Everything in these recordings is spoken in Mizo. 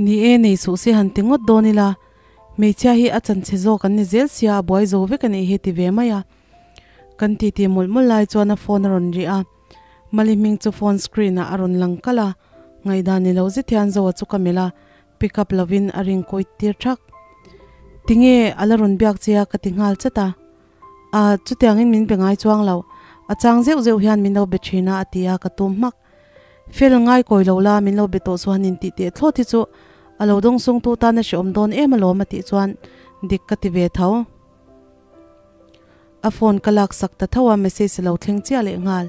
Ni e, nei suh se han ti ngawt dawn ila, hmeichhia hi a chanchhe zawk an ni zel sia, a buai zo vek a nih hi ti ve mai a. Kan titi mawlh mawlh lai chuan a phone a rawn ri a, Mali hming chu phone screen ah a rawn lang kalh a, ngaihdan ni lo zet hian Zoa chu ka melh a, pick up lovin a ring kawi tir thak. Tinge a la rawn biak che a ka ti nghal chat a, A, chutiangin min be ngai chuang lo, a chang zeuh zeuh hian min lo be thin a a ti a, ka tum hmak. Fel ngai kawi lo la, min lo be tawh chuan in tih teh thlawt hi chu a lo dawng sungtu tan a hrehawm dawn em alawm a tih chuan dik ka ti ve tho. A phone ka lak sak ta tho a, message a lo thleng chiah leh nghal.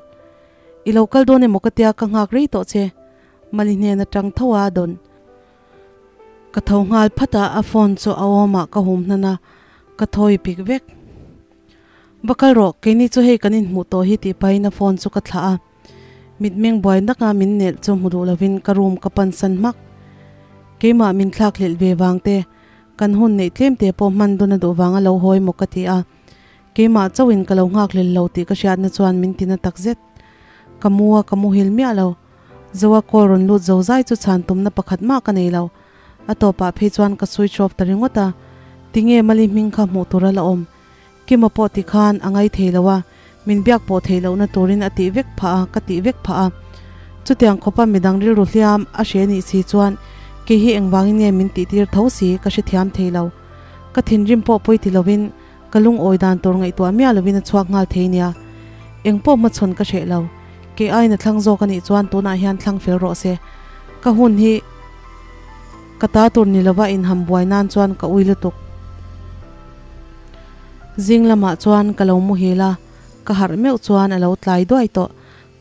I lo kal dawn emaw ka tia ka nghak rei tawh che, Mali hnen atang tho a dawn. Ka tho nghal phat a, a phone chu a awmah ka hum hnan a, ka thawi pik vek. Va kal rawh, keini chu hei kan inhmuh tawh hi tih pahin a phone chu ka thlah a. Mitmeng buai naka min nelh chu hmu duh lovin ka room ka pansan hmak. Keimah min thlak hlelh ve vang te, kan hun neih tlem te pawh hman dun a duh vang a lo hawi maw ka ti a. Keimah chauhin ka lo nghak hlel lo tih ka hriatna chuan min tina takzet. Ka mu a, ka muhil miah lo. Zoa call rawn lut zo zai chu chhan tumna pakhat mah ka nei lo. A tawpah phei chuan ka switch off ta ringawt a. Tinge Mali hming kha hmuh tur a la awm. Kima pawh ti khan a ngai thei lo a, min biak pawh theih lohna turin a tih vek phah a, ka tih vek phah a. Chutiang khawpa midang rilru hliam a hre nih si chuan kei hi engvangin nge min tihtir tho si ka hrethiam thei lo. Ka thinrim pawh pawi ti lovin Ka lungawi dan tur ngaihtuah miah lovin a chhuak nghal thei nia. Eng pawh hmachhawn ka hreh lo. Kei aiin a thlang zawk a nih chuan tunah hian thlang fel rawh se. Ka hun hi ka ta tur ni lova inham buai nan chuan ka ui lutuk. Zing lamah chuan ka lo muhil a, ka harh meuh chuan a lo tlai duai tawh.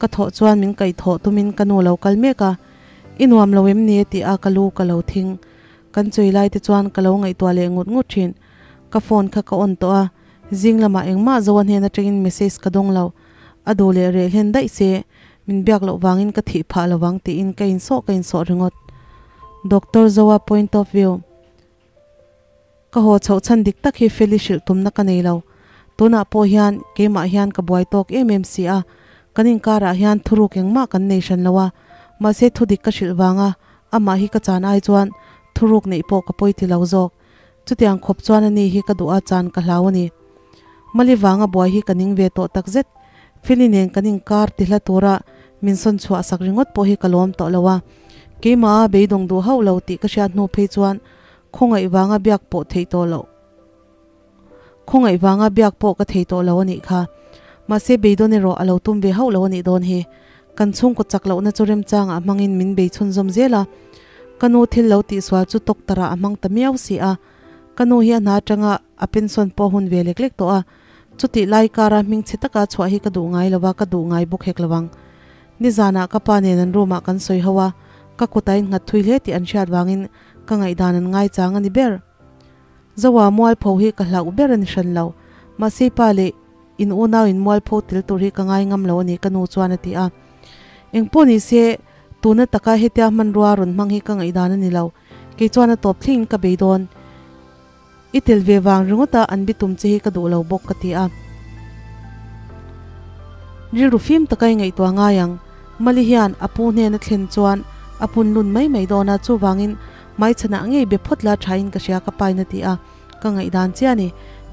Ka thawh chuan min kaihthawh tumin ka nu lo kal mek a. I nuam lo em ni? tih a ka lu ka lo thing. Kan chei lai te chuan ka lo ngaihtuah leh ngut ngut thin. Ka phone kha ka on tawh a, zing lamah engmah Zoa hnen atangin message ka dawng lo. A duh leh reh hlen daih se, min biak loh vangin ka thih phah lovang tiin ka insawh ka insawh ringawt. Doctor Zoa point of view. Ka haw chhoh chhan dik tak hi Feli hrilh tumna ka nei lo. Tunah pawh hian keimah hian ka buai tawk em em si a, kan inkarah hian thuruk engmah kan nei hran lo a, mahse thudik ka hrilh vanga amah hi ka chan ai chuan thuruk neih pawh ka pawi ti lo zawk. Chutiang khawp chuan ani hi ka duh a chan ka hlau a ni. Mali vanga buai hi ka ning ve tawh takzet. Feli nen kan inkar ti hla tura min sawn chhuah sak ringawt pawh hi ka lawm tawh lo a. Keimah a beidawng duh hauh lo tih ka hriat hnu phei chuan khawngaih vanga biak pawh theih tawh loh khawngaih vanga biak pawh ka thei tawh lo a nih kha. Mahse beidawn erawh a lo tum ve hauh lo a nih dawn hi. Kan chhungkaw chak lohna chu remchangah hmangin min bei chhunzawm zel a. Ka nu thil lo tihsual chu doctor-ah a hmang ta miau si a. Ka nu hi a hna atanga a pension pawh hun ve lek lek tawh a. Chutih lai kara hmingchhe taka chhuah hi ka duh ngai lo va, ka duh ngai bawk hek lo ang. Nizanah ka pa nen an room-ah kan sawi ho a, ka kut a innghat thui hle tih an hriat vangin ka ngaihdan an ngaichang a ni ber. Zoa mualpho hi ka hlauh ber a ni hran lo. Mahse pa leh in unau in mualpho tel tur hi ka ngai ngam lo a ni ka nu chuan a ti a. Engpawh ni se, tuna taka hetia hmanrua rawn hmang hi ka ngaihdan a ni lo. Kei chuan a tawp thlengin ka bei dawn. I tel ve vang ringawta an bitum che hi ka duh lo bawk ka ti a. Rilru fim taka i ngaihtuah ngai ang. Mali hian a pu hnena thlen chuan a pun lun mai mai dawn a, chuvangin hmaichhanah ngei be phawt la thain ka hria ka pain a ti a, ka ngaihdan chiah a ni.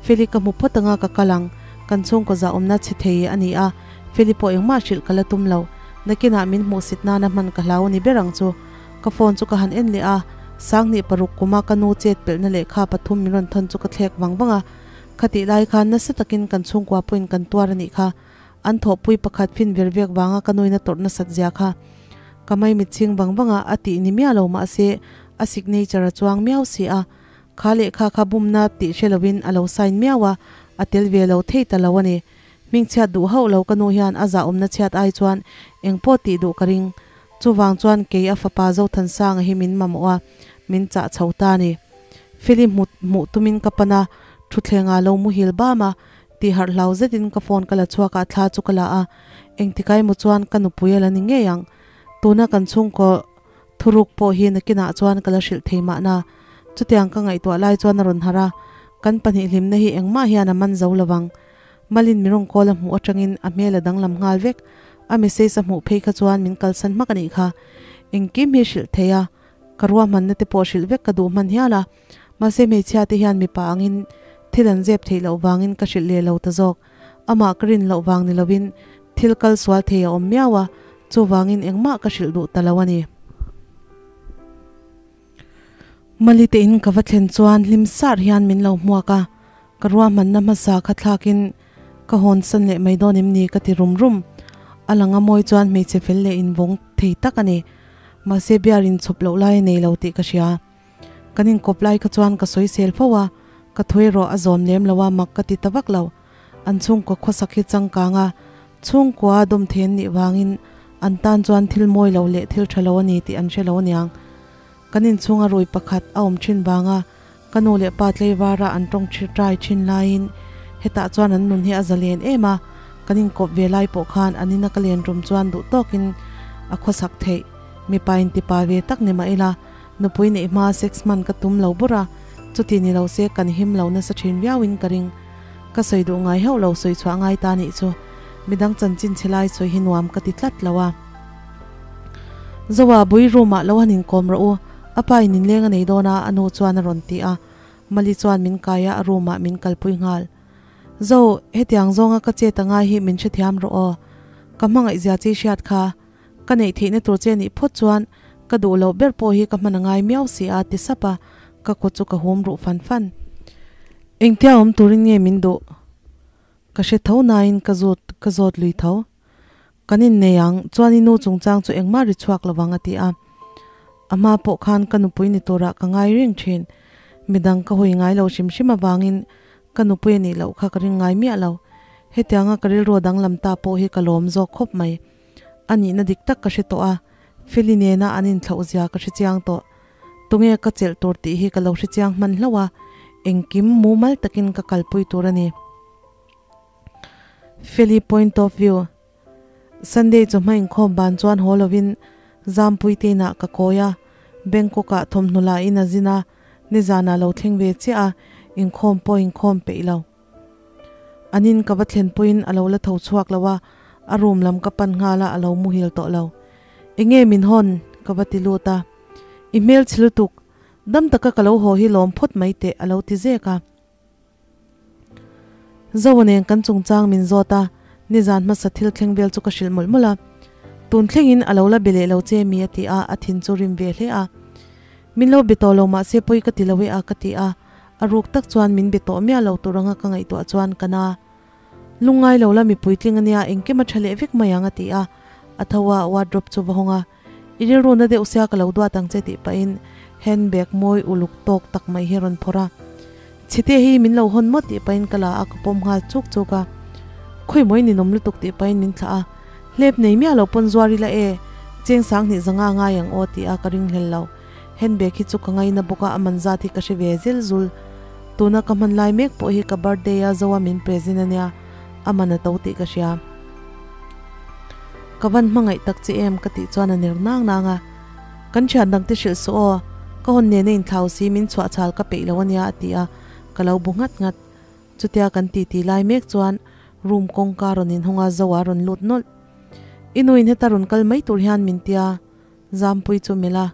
Feli ka hmu phawt anga ka kal ang, kan chhungkaw zahawmna chhe thei a ni a, Feli pawh engmah hrilh ka la tum lo. Nakinah min hmuhsit nana hman ka hlau a ni ber ang chu. Ka phone chu ka han en leh a, Sanghnih paruk kuma ka nu chet pelhna lehkha pathum min rawn thawn chu ka thlek vang vang a, khatih lai khan nasa takin kan chhungkua pawhin kan tuar a nih kha. An thawhpui pakhat fin ver vek vanga ka nuin a tawrh nasat zia kha ka maimit chhing vang vang a, a tih ni miah lo mahse a signature a chuang miau si a, kha lehkha kha bumna tih hre lovin a lo sign miau a, a tel ve lo thei ta lo a ni. Hmingchhiat duh hauh lo ka nu hian a zahawmna chhiat ai chuan engpawh tih duh ka ring. Chuvang chuan kei a fapa Zothansanga hi min mamawh a, min chah chho ta a ni. Feli hmuh tumin ka pan a, thutthlengah lo muhil bam a, Tih harh hlau zetin ka phone ka la chhuak a, thla chu ka la a, engtikai maw chuan ka nupui a la ni ngei ang. Tuna kan chhungkaw thuruk pawh hi nakinah chuan ka la hrilh thei mahna. Chutiang ka ngaihtuah lai chuan a rawn harh a, kan pahnih hlimna hi engmah hian a man zo lo vang. Malin mi rawn call a hmuh atangin a hmel a danglam nghal vek. A message a hmuh phei kha chuan min kalsan hmak a nih kha. Engkim hi hrilh thei a. Ka ruahmanna te pawh hrilh vek ka duh hman hial a, mahse hmeichhia te hian mipa angin thil an zep theih loh vangin ka hrilh leh lo ta zawk. Amah ka rin loh vang ni lovin thil kal sual thei a awm miau a, chuvangin engmah ka hrilh duh ta lo a ni. Mali te in ka va thlen chuan hlim sar hian min lo hmuak a, ka ruahmanna hmasa kha thlakin ka hawn san leh mai dawn em ni ka ti rum rum. A lang a mawi chuan hmeichhe fel leh invawng thei tak a ni. Mahse biar inchhawp loh lai a nei lo tih ka hria. Kan inkawp lai kha chuan ka sawi sel fo a, ka thu erawh a zawm lem lo a, mak ka ti ta vak lo. An chhungkaw khawsak hi changkang a, chhungkua dawm thei an nih vangin an tan chuan thil mawi lo leh thil tha lo a ni tih an hre lo aniang. Kan inchhunga rui pakhat a awm thin vanga ka nu leh pa tleivara an tawng trai thin laiin hetah chuan an nun hi a zalen em a, kan inkawp ve lai pawh khan an ina ka len rum chuan duh tawkin a khawsak theih. Mipa intipa ve tak ni mah ila Nupui neih hma sex hman ka tum lo bawr a, chuti ni lo se kan him lo nasa thin viauin ka ring. Ka sawi duh ngai hauh lo sawi chhuah ngai ta nih chu. Midang chanchin chhe lai sawi hi nuam ka ti tlat lo a. Zoa, bui room ah lo han inkawm rawh u, a pa in inleng a nei dawn a, a nu chuan a rawn ti a. Mali chuan min kai a, a room ah min kalpui nghal. Zo, hetiang zawnga ka chet angai hi min hrethiam rawh aw. Ka hmangaihzia chi hriat kha. Ka neih theihna tur che nih phawt chuan ka duh loh ber pawh hi ka hman a ngai miau si a ti sap a, ka kut chu ka hum ruh fan fan. Engtia awm turin nge min duh? Ka hre tho nain ka zut ka zawt lui tho. Kan innei ang, chuan i nu chungchang chu engmah ri chhuak lo vang a ti a. A hma pawh khan ka nupui ni turah ka ngai reng thin. Midang ka hawi ngai lo hrim hrim avangin ka nupui a nih loh kha ka ring ngai miah lo. Hetianga ka rilru a danglam ta pawh hi ka lawm zawk khawp mai. A nihna dik tak ka hre tawh a, Feli nena an inthlauh zia ka hre chiang tawh. Tunge ka chelh tur tih hi ka lo hre chiang hman hlauh a, engkim mumal takin ka kalpui tur a ni. Feli point of view. Sunday chawhma inkhawm ban chuan haw lovin Zampui te inah ka kawi a, Bangkok ah thawmhnaw la in a zin a, nizanah lo thleng ve chiah a, inkhawm pawh inkhawm peih lo. An in ka va thlen pawhin a lo la tho chhuak lo a, a room lam ka pan nghal a, a lo muhil tawh lo. Enge min hawn? ka va ti lut a. I hmel chhe lutuk, dam taka ka lo haw hi lawm phawt mai teh a lo ti zek a. Zoa nen kan chungchang min zawt a, nizan hmasa thil thleng vel chu ka hrilh mawlh mawlh a. Tun thlengin a lo la be leh lo che mi a ti a, a thin chu rim ve hle a. Min lo be tawh lo mahse pawi ka ti lo e a ka ti a. A ruk tak chuan min be tawh miah lo tur anga ka ngaihtuah chuan ka na. Lungngai lo la mipui tling ania engkim a tha leh vek mai ang a ti a, a tho a wardrobe chu va hawng a, I rilru na deuh sia ka lo duat ang che tih pahin handbag mawi uluk tawk tak mai hi a rawn phawrh a. Chhite hi min lo hawn maw tih pahin ka la a ka pawm nghal chuk chuk a. Khawi mawi ninawm lutuk tih pahin min thlah a, hlep nei miah lo pawn zuar ila e, cheng sanghnih zanga ngai ang aw ti a ka ringhlel lo. Handbag hi chu ka ngaina bawk a, a man zat hi ka hre ve zel zul. Tuna ka hman lai mek pawh hi ka birthday a Zoa min present a nia, a man a to tih ka hria. Ka van hmangaih tak che em ka tih chuan a ner nang nang a. Kan thian dang te hrilh suh aw, ka hawn nena inthlau si min chhuah chhal ka peih lo a nia a ti a, ka lo bu nghat nghat. Chutia kan titi lai mek chuan room kawngka rawn inhawng a, Zoa rawn lut nawlh. I nuin heta rawn kal mai tur hian min tia. Zampui chu melh a,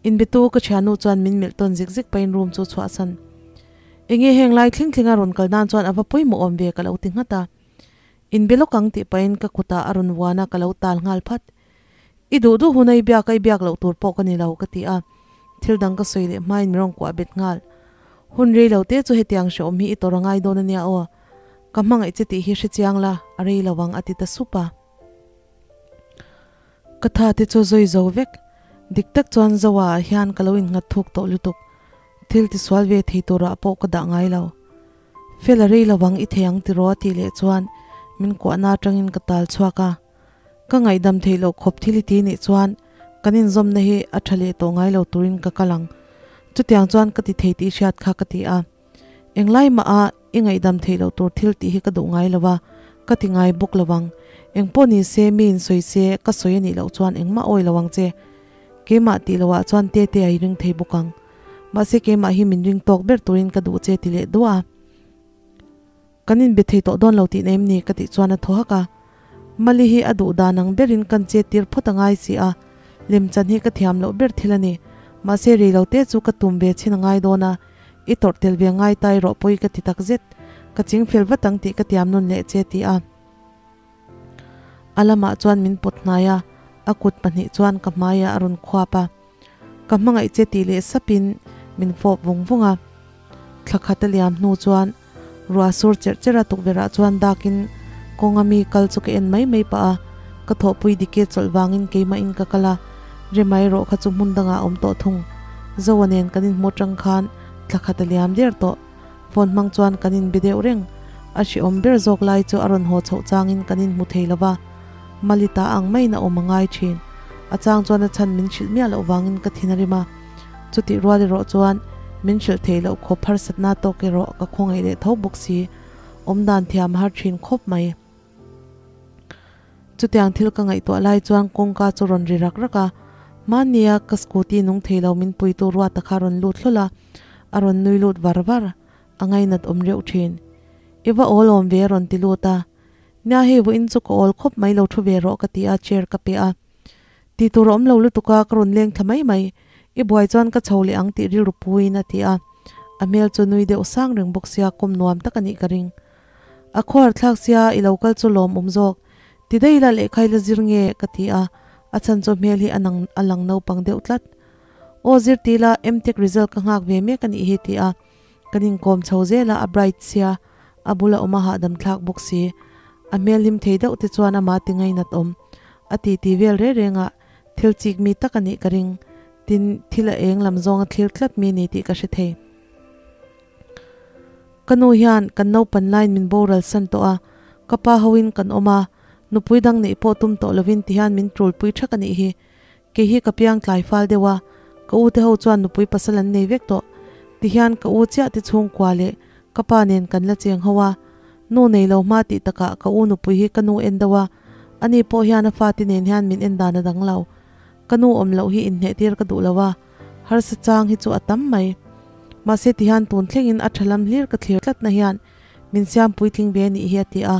inbetu ka thiannu chuan min melh tawn zik zik pahin room chu chhuahsan. Enge heng lai thleng thleng a rawn kal nan chuan a va pawimawh awm ve ka lo ti nghat a. Inbe lawk ang tih pahin ka kutah a rawn vuan a ka lo tal nghal phat. I duh duh hun a i biak a i biak loh tur pawh ka ni lo ka ti a, thil dang ka sawi leh hmain min rawn kuah bet nghal. Hun rei lo te chu hetiang hrehawm hi i tawrh a ngai dawn a nia aw. Ka hmangaih che tih hi hrechiang la, a rei lo ang a ti ta sup a. Ka tha te chu zawi zo vek. Dik tak chuan Zoa ah hian ka lo innghat thuk tawh lutuk. Thil tisual ve thei turah pawh ka dah ngai lo. Fel a rei lovang i thei ang tiraw a tih leh chuan min kuahna atangin ka tal chhuak a. Ka ngaihdam theih loh khawp thil i ti nih chuan kan inzawmna hi a tha leh tawh ngai lo turin ka kal ang. Chutiang chuan ka ti thei tih hriat kha ka ti a. Englai mah a i ngaihdam theih loh tur thil tih hi ka duh ngai lo a, ka ti ngai bawk lo ang. Engpawh ni se, mi in sawi se, ka sawi a nih loh chuan engmah awi lo ang che. Keimah tih loh ah chuan Tete a i ring thei bawk ang. Mahse keimah hi min ring tawk ber turin ka duh che ti leh duah a. Kan inbe thei tawh dawn lo tihna em ni ka tih chuan a thaw hak a. Mali hi a duh dan ang berin kan che tir phawt a ngai si a, lemchan hi ka thiam loh ber thil a ni. Mahse rei lo te chu ka tum ve chhin a ngai dawn a, i tawrh tel ve ngai ta erawh pawi ka ti tak zet. Ka ching fel vat ang tih ka tiam nawn leh che ti a. A lamah chuan min pawt hnai a, a kut pahnih chuan ka hmaiah a rawn khuap a. Ka hmangaih che tih leh sapin min fawp vung vung a. Thla khat a liam hnu chuan ruah sur cherh cherh a tukverhah chuan dakin kawnga mi kal chu ka en mai mai pah a, ka thawhpui dike chawlh vangin keimahin ka kal a, Rema erawh kha chu hmun dangah a awm tawh thung. Zoa nen kan inhmu atang khan thla khat a liam der tawh. Phone hmang chuan kan inbe deuh reng. A hrehawm ber zawk lai chu a rawn haw chhoh changin kan inhmu thei lo va. Malita ang maiin a awm a ngai thin. A chang chuan a chhan min hrilh miah loh vangin ka thin a rim a. Chutih rual erawh chuan min hrilh theih loh khawp harsatna tawk erawh ka khawngaih leh tho bawk si. Awmdan thiam a har thin khawp mai. Chutiang thil ka ngaihtuah lai chuan kawngka chu rawn ri rak rak a. Hmannia ka scooty nung thei lo min puitu Ruata kha rawn lut hlawlh a, a rawn nui lut var var. A ngainat awm reuh thin. I va awl awm ve a rawn ti lut a. Nia hei vawiin chu ka awl khawp mai lo thu ve rawh ka ti a, chair ka pe a. Ti tur a awm lo lutuk a, ka rawn leng thla mai mai. I buai chuan ka chho leh ang tih rilru puiin a ti a. A hmel chu nui deuh sang reng bawk sia kawm nuam tak a nih ka ring. A khuar thlak sia i lo kal chu lawm awm zawk. Ti daih la lehkha i la zir nge ka ti a, a chhan chu hmel hi a nang a lang naupang deuh tlat. Aw zir ti la, MTech result ka nghak ve mek a nih hi ti a. Kan inkawm chho zel a, a bright sia, a bula awm a hahdam thlak bawk si. A hmel hlim thei deuh te chuan amah ti ngainat awm. A titi vel reng reng a, thil chik mi tak a nih ka ring. Tin, thil a eng lam zawng a thlir tlat mi ni tih ka hre thei. Ka nu hian kan naupan laiin min boral san tawh a, ka pa hoin kan awm a, nupui dang neih pawh tum tawh lovin tihian min tul pui thak a nih hi. Kei hi ka piang tlai fal deuh a, ka u te ho chuan nupui pasal an nei vek tawh. Tihian ka u chiah te chhungkua leh ka pa nen kan la cheng ho a, nu nei lo hma tih takah ka u nupui hi ka nu en deuh a, ani pawh hian a fate nen hian min en dan a dang lo. Ka nu awm loh hi inhneh tir ka duh lo a, harsa chang hi chu a tam mai. Mahse tihian tun thlengin a tha lam hlir ka thlir tlatna hian min siam puitling ve nih hi a ti a,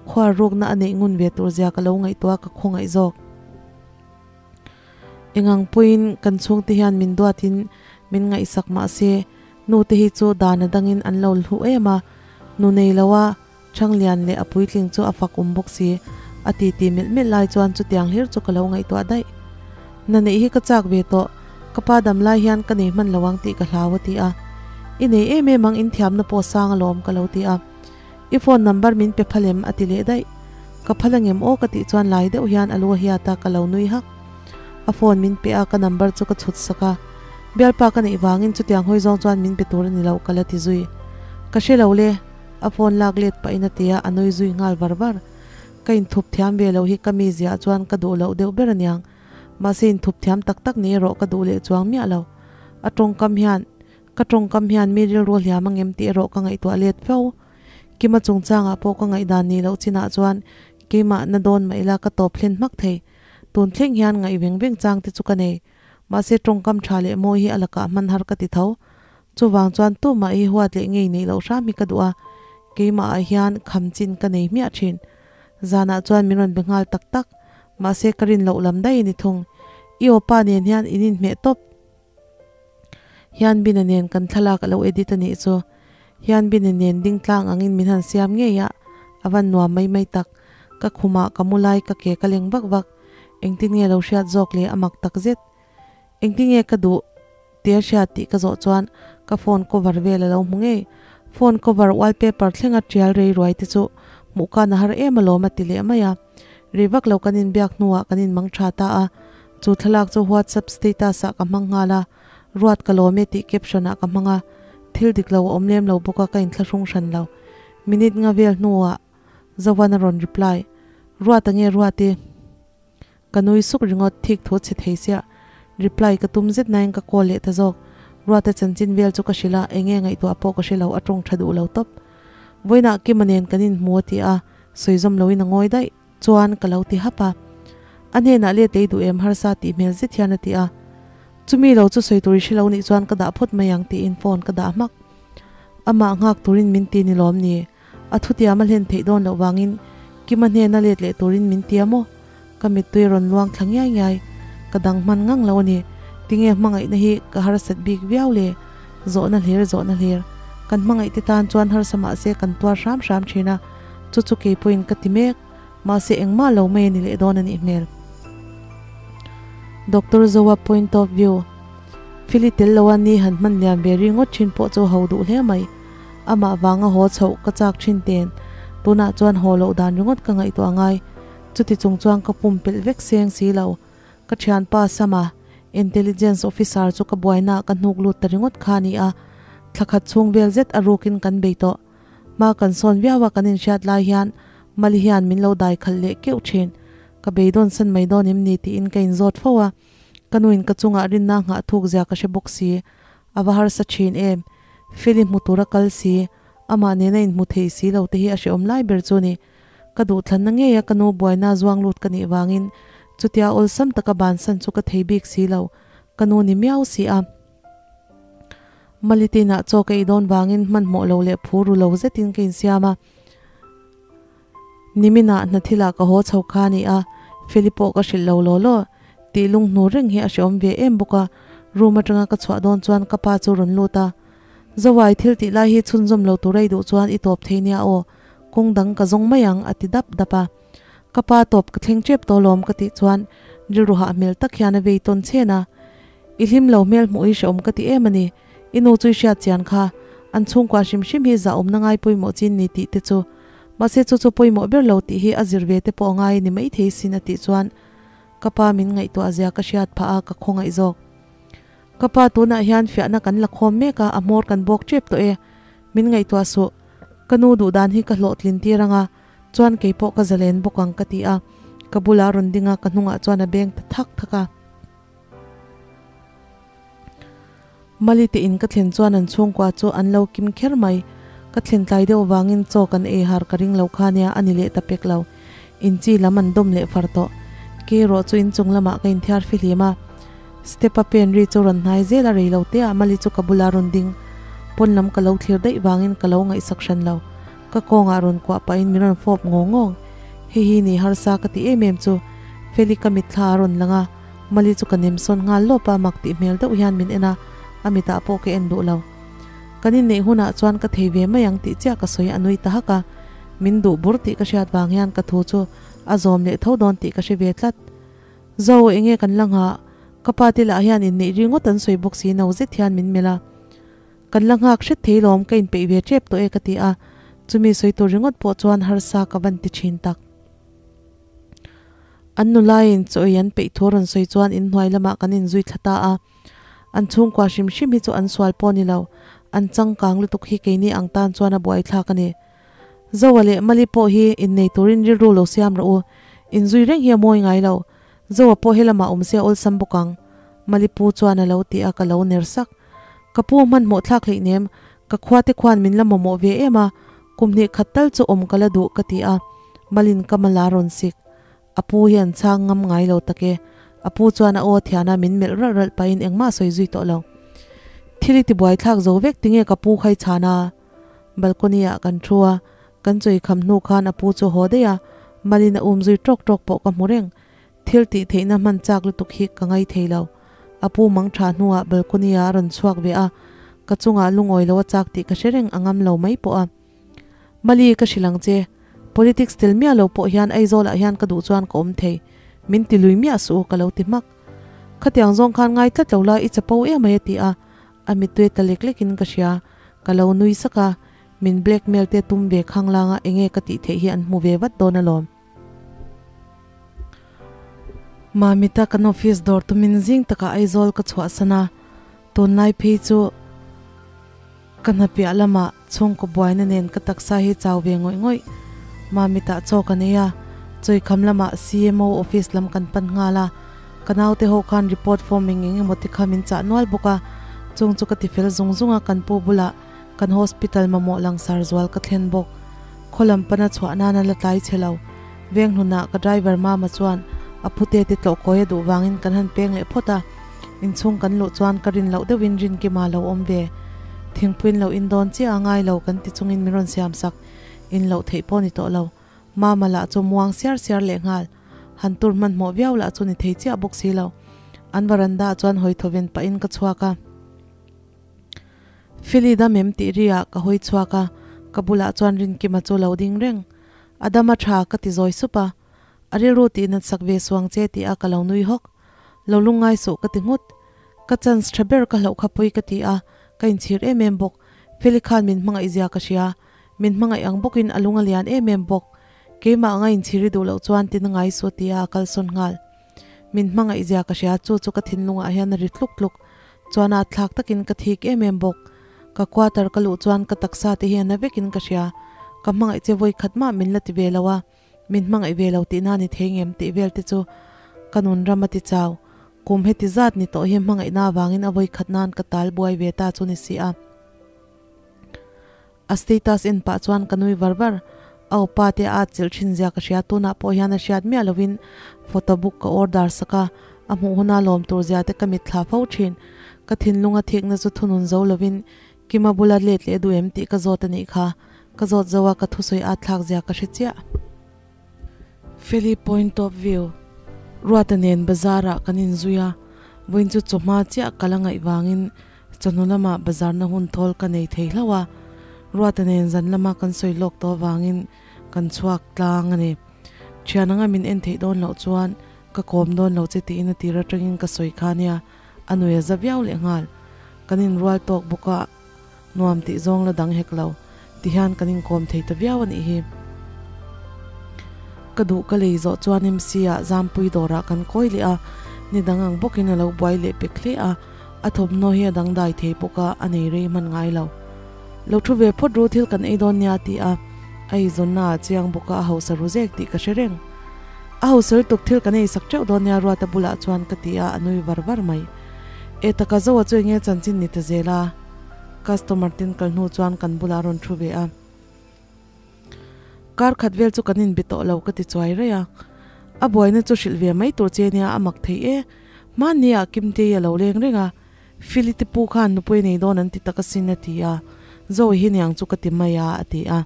khuar rukna a neih ngun ve tur zia ka lo ngaihtuah ka khawngaih zawk. Engang puiin kan chhungte hian min duatin min ngaihsak mahse nu te hi chu dan a dangin an lo hlu em a, nu nei lo a Thanglian leh a puitling chu a fak um bawk si, a ti ti milh milh lai chuan chutiang hlir chu ka lo ngaihtuah daih. Na neih hi ka chak ve tawh, ka pa dam lai hian ka nei hman lo ang tih ka hlau a ti a. I nei em em ang inthiamna pawh sang alawm ka lo ti a. I phone number min pe phal em? a ti leh daih. Ka phal angem aw ka tih chuan lai deuh hian a lu a hiat a, ka lo nui hak. A phone min pe a, ka number chu ka chhut sak a. Bialpa ka neih vangin chutiang hawi zawng chuan min pe tur a ni lo ka la ti zui. Ka hre lo le, a phone lak let pahin a ti a, a nui zui nghal var var. Ka inthup thiam ve loh hi ka mi ziah chuan ka duh loh deuh ber aniang. Mahse inthup thiam tak tak ni erawh ka duh leh chuang miah lo. A tawngkam hian Ka tawngkam hian mi rilru hliam angem tih erawh ka ngaihtuah let fo. Kima chungchangah pawh ka ngaihdan ni loh chinah chuan keimah na dawn mah ila ka tawp hlen hmak thei. Tun thleng hian ngaih veng veng chang te chu ka nei. Mahse tawngkam tha leh mawi hi a lakah hman har ka ti tho. Chuvang chuan tumah hi huat leh ngei neih loh hram hi ka duh a, keimah ah hian kham chin ka nei hmiah thin. Zanah chuan min rawn be nghal tak tak. Mahse ka rin loh lam daih a ni thung. I awpa nen hian in inhmeh tawp. Hian Bina nen kan thlalak a lo edit a nih chu. Hian Bina nen ding tlang angin min han siam ngei a, a van nuam mai mai tak. Ka khumah ka mu lai ka ke ka leng vak vak. Engtin nge lo hriat zawk le a mak tak zet. Engtin nge ka duh tia hriat tih ka zawh chuan ka phone cover vel a lo hmu ngei. Phone cover wallpaper thlenga tial rei ruai te chu hmuh khan a har em alawm a ti leh mai a. Rei vak lo kan inbiak hnuah kan inmang tha ta a, chu thlalak chu WhatsApp status ah ka hmang nghal a, Ruat ka lawm e tih caption ah ka hmang a, thil dik lo a awm lem lo bawk a ka inthlahrung hran lo. Minute nga vel hnuah Zovan a rawn reply, Ruat ange Ruati? Ka nui suk ringawt, thik thu chhe thei siah. Reply ka tum zet nain ka call leh ta zawk. Ruata chanchin vel chu ka hrilh a, enge ngaihtuah pawh ka hre lo, a tawng tha duh lo tawp. Vawiinah Kima nen kan inhmu a ti a, sawi zawm loin a ngawi daih chuan ka lo ti hap a. A hnenah let ei duh em harsa tih hmel zet hian a ti a. Chumi lo chu sawi tur i hre lo nih chuan ka dah phawt mai ang tiin phone ka dah hmak. Amah nghak turin min ti ni lawm ni? A thutiam a hlen theih dawn loh vangin Kima hnena let leh turin min ti a maw? Ka mittui a rawn luang thla ngiai ngiai. Ka dang hman ngang lo a ni. Tinge hmangaihna hi ka harsat bik viau le? Zawhna hlir zawhna hlir. Kan hmangaihte tan chuan harsa mahse kan tuar hram hram thin a, chu chu kei pawhin ka ti mek. Mahse engmah lo mai a ni leh dawn a nih hmel. Doctor Zoa point of view, Phili tel lo a ni han hman lian ve ri ngawt thin pawh chu ho duh hle mai. Amah vanga haw chhoh ka chak thin ten tunah chuan haw loh dan ringawt ka ngaihtuah ngai. Chuti chung chuan ka pumpelh vek seng si lo. Ka thianpa Sama, Intelligence Officer chu ka buainaah ka hnuk lut ta ringawt kha a ni a, thla khat chhung vel zet a rukin kan bei tawh. Hma kan sawn viau a kan inhriat lai hian Mali hian min lo dai khalh leh keuh thin. Ka beidawn san mai dawn em ni tiin ka inzawt fo a, ka nuin ka chungah rinna nghah thuk zia ka hre bawk si. A va harsa thin em? Feli hmu tura kal si, amah nena inhmu thei si lo te hi a hrehawm lai ber chu ni. Ka duhthlanna ngeia ka nu buaina zuang lut ka nih vangin chutia awlsam taka bansan chu ka thei bik si lo, ka nu ni miau si a. Malitinah chaw ka ei dawn vangin hmanhmawh lo leh phur ru lo zetin ka insiam a. Niminah hna thilah ka haw chho kha a ni a, Feli pawh ka hrilh lo law law. Tih lung hnu reng hi a hrehawm ve em bawk a, room atanga ka chhuah dawn chuan ka pa chu rawn lut a. Zawai thil tih lai hi chhunzawm lo tur a i duh chuan i tawp thei nia aw, kawng dang ka zawng mai ang a ti dap dap a. Ka pa tawp ka thleng tep tawh lawm ka tih chuan rilru hah hmel tak hian a vei tawn chhen a. I hlim lo hmel hmuh hi hrehawm ka ti em a ni, i nu chu i hriat chian kha, an chhungkua hrim hrim hi zahawmna ngai pawimawh chin ni tih te chu. Mahse chu chu pawimawh ber lo tih hi a zir ve te pawh a ngai a ni maithei sin a tih chuan ka pa min ngaihtuah zia ka hriat phah a ka khawngaih zawk. Ka pa tunah hian fiahna kan la khawm mek a, a hmawr kan bawk tep tawh e. Min ngaihtuah suh. Ka nu duh dan hi ka hlawhtlin tir ang a, chuan kei pawh ka zalen bawk ang ka ti a. Ka bulah a rawn ding a, ka hnungah chuan a beng ta thak thak a. Mali te in ka thlen chuan an chhungkua chu an lo kim kher mai. Ka thlen tlai deuh vangin chaw kan ei har ka ring lo kha nia a ni leh ta pek lo. Inchi lam an dawm leh far tawh. Kei erawh chu inchung lamah ka inthiar fihlim a. Step a pen ri chu rawn hnai zel a rei lo te ah Mali chu ka bula rawn ding. Pawn lam ka lo thlir daih vangin ka lo ngaihsak hran lo. Ka kawngah rawn kuah pahin min rawn fawp ngawng ngawng. Hei hi ni harsa ka ti em em chu. Feli ka mitthla a rawn lang a, Mali chu ka nem sawn nghal lawp a mak tih hmel deuh hian min en a, a mitah pawh ka en duh lo. Kan inneih hunah chuan ka thei ve mai ang tih chiah ka sawi a nui ta hak a. Min duh bur tih ka hriat vang hian ka thu chu a zawm leh tho dawn tih ka hre ve tlat. Zo, enge kan la nghah? Ka pa te lah hian inneih ri ngawt an sawi bawk si no zet hian min melh a. Kan la nghak hret thei lawm, ka inpeih ve tep tawh e ka ti a, chumi sawi tur ringawt pawh chuan harsa ka van ti thin tak. An nulaiin chaw ei an peih thu a rawn sawi chuan inhnuai lamah kan inzui thla ta a. An chhungkua hrim hrim hi chu an sual pawh ni lo, an changkang lutuk hi keini ang tan chuan a buaithlak a ni. Zoa leh Mali pawh hi innei turin rilru lo siam rawh u, inzui reng hi a mawi ngai lo. Zoa pawh helamah awm se a awlsam bawk ang, Mali pu chuan a lo ti a, ka lo ner sak. Ka pu hmanhmawh thlak hleih nem, ka khua te khuan min la mamawh ve em a, kum hnih khat tal chu awm ka la duh ka ti a, Malin ka mala rawn sik. A pu hi an chhang ngam ngai lo tak e. A pu chuan a aw thiana min melh ralh ralh pahin engmah a sawi zui tawh lo. Thil i ti buai thlak zo vek tinge ka pu kha i chhan a? Balcony ah kan thu a, kan chawi kham hnu khan a pu chu haw daih a, Malin a um zui tawk tawk pawh ka hmu reng. Thil tih theihna hman chak lutuk hi ka ngai thei lo. A pu mang tha hnuah balcony ah a rawn chhuak ve a, ka chungah lungawi lo a chak tih ka hre reng a ngam lo mai pawh a. Mali ka hrilh ang che, politics tel miah lo pawh hian Aizawl ah hian ka duh chuan ka awm thei, min ti lui miah suh u ka lo ti hmak. Khatiang zawng khan ngai tlat lo la i chapo em mai a ti a, a mittui ta lek lek in ka hria, ka lo nui sak a, min blackmail te tum ve khang lang a enge ka tih theih hi an hmu ve vat dawn alawm. Mamita kan office dawr tumin zing takah Aizawl ka chhuahsan a, tunlai phei chu ka hna piah lamah chhungkaw buaina nen ka taksa hi chau ve ngawih ngawih. Mamita chaw ka nei a, chawikham lamah CMO office lam kan pan nghal a, ka naute ho khan report form eng eng emaw te kha min chah nual bawk a, chung chu ka tifel zung zung a kan pu bulah Kan hospital mamawh langsar zual ka thlen bawk. Khaw lam pana chhuah nana la tlai chhe lo. Veng hlunah ka driver mama chuan a pute te tlawh kawi a duh vangin kan han peng leh phawt a. Inchhung kan luh chuan ka rin loh deuhin Rinkima lo awm ve. Thingpuiin lo in dawn chiah a ngai lo kan ti chungin min rawn siam sak. In loh theih pawh ni tawh lo. Mama lah chu muang siar siar leh nghal. Han tur hmanhmawh viau lah chu ni thei chiah bawk si lo. An varanda ah chuan hawi thawven pahin ka chhuak a. Feli dam em tih ri ah ka hawi chhuak a, ka bulah chuan Rinkima chu lo ding reng. A dam a tha ka ti zawi sup a. A rilru tih nat sak ve suang che tih a ka lo nui hawk. Lo lungngai suh ka ti nghut. Ka chance tha ber ka hlauh kha pui ka ti a, ka inchhir em em bawk. Feli khan min hmangaih zia ka hria. Min hmangaih ang bawkin a lung a lian em em bawk. Keimah anga inchhir i duh loh chuan tin a ngai suh ti a a kalsawn nghal. Min hmangaih zia ka hria chu chu ka thinlungah hian a ri tluk tluk. Chuan a thlak takin ka thik em em bawk. Ka quarter ka luh chuan ka taksa te hi a na vekin ka hria. Ka hmangaih che vawi khat mah min la ti ve lo a. Min hmangaih ve lo tihna ni thei ngem tih vel te chu ka nun ram a ti chau. Kum heti zat ni tawh hi hmangaihna avangin a vawi khat nan ka tal buai ve ta chu ni si a. A status en pah chuan ka nui var var. A upa te a atchilh thin zia ka hria, tunah pawh hian a hriat miah lovin photo book ka order sak a, a hmuh huna lawm tur zia te ka mitthla fo thin. Ka thinlung a thikna chu thunun zo lovin Kima bula let leh duh em tih ka zawt a nih kha. Ka zawt zo a, ka thusawi at thlak zia ka hre chiah. Feli point of view, Ruata nen bazar ah kan inzui a, vawiin chu chawhma chiah ka la ngaih vangin Chawhnu lamah bazarna hun thawl ka nei thei hlauh a, Ruata nen zan lama kan sawi lawk tawh avangin kan chhuak tlang a ni. Thian anga min en theih dawn loh chuan ka kawm dawn lo che tiin a tir atangin ka sawi kha nia, a nui a za viau leh nghal. Kan inrual tawk bawk a, nuam tih zawng la dang hek lo, tihian kan inkawm thei ta viau a nih hi. Ka duh ka lei zawh chuan MC ah Zampui dawrah kan kawi leh a, ni dang ang bawkin a lo buai leh pek hle a. A thawmhnaw hi a dangdai thei bawk a, a nei rei hman ngai lo. Lo thu ve phawt ru thil kan ei dawn nia ti a, a eizawnna ah chiang bawk a, a hausa ru zek tih ka hre reng. A hausa lutuk thil kan ei sak teuh dawn nia Ruata bulah chuan ka ti a, a nui var var mai. E taka Zoa chu enge chanchin ni ta zel a? Customer tin kal hnu chuan kan bulah a rawn thu ve a. Kar khat vel chu kan inbe tawh lo ka ti chuai raih a, a buaina chu hrilh ve mai tur che nia a mak thei e. Hmanni ah Kimtei a lo leng reng a, Philly te pu khan nupui nei dawn an ti tak asin a ti a, Zoe hi niang chu ka ti mai a a ti a.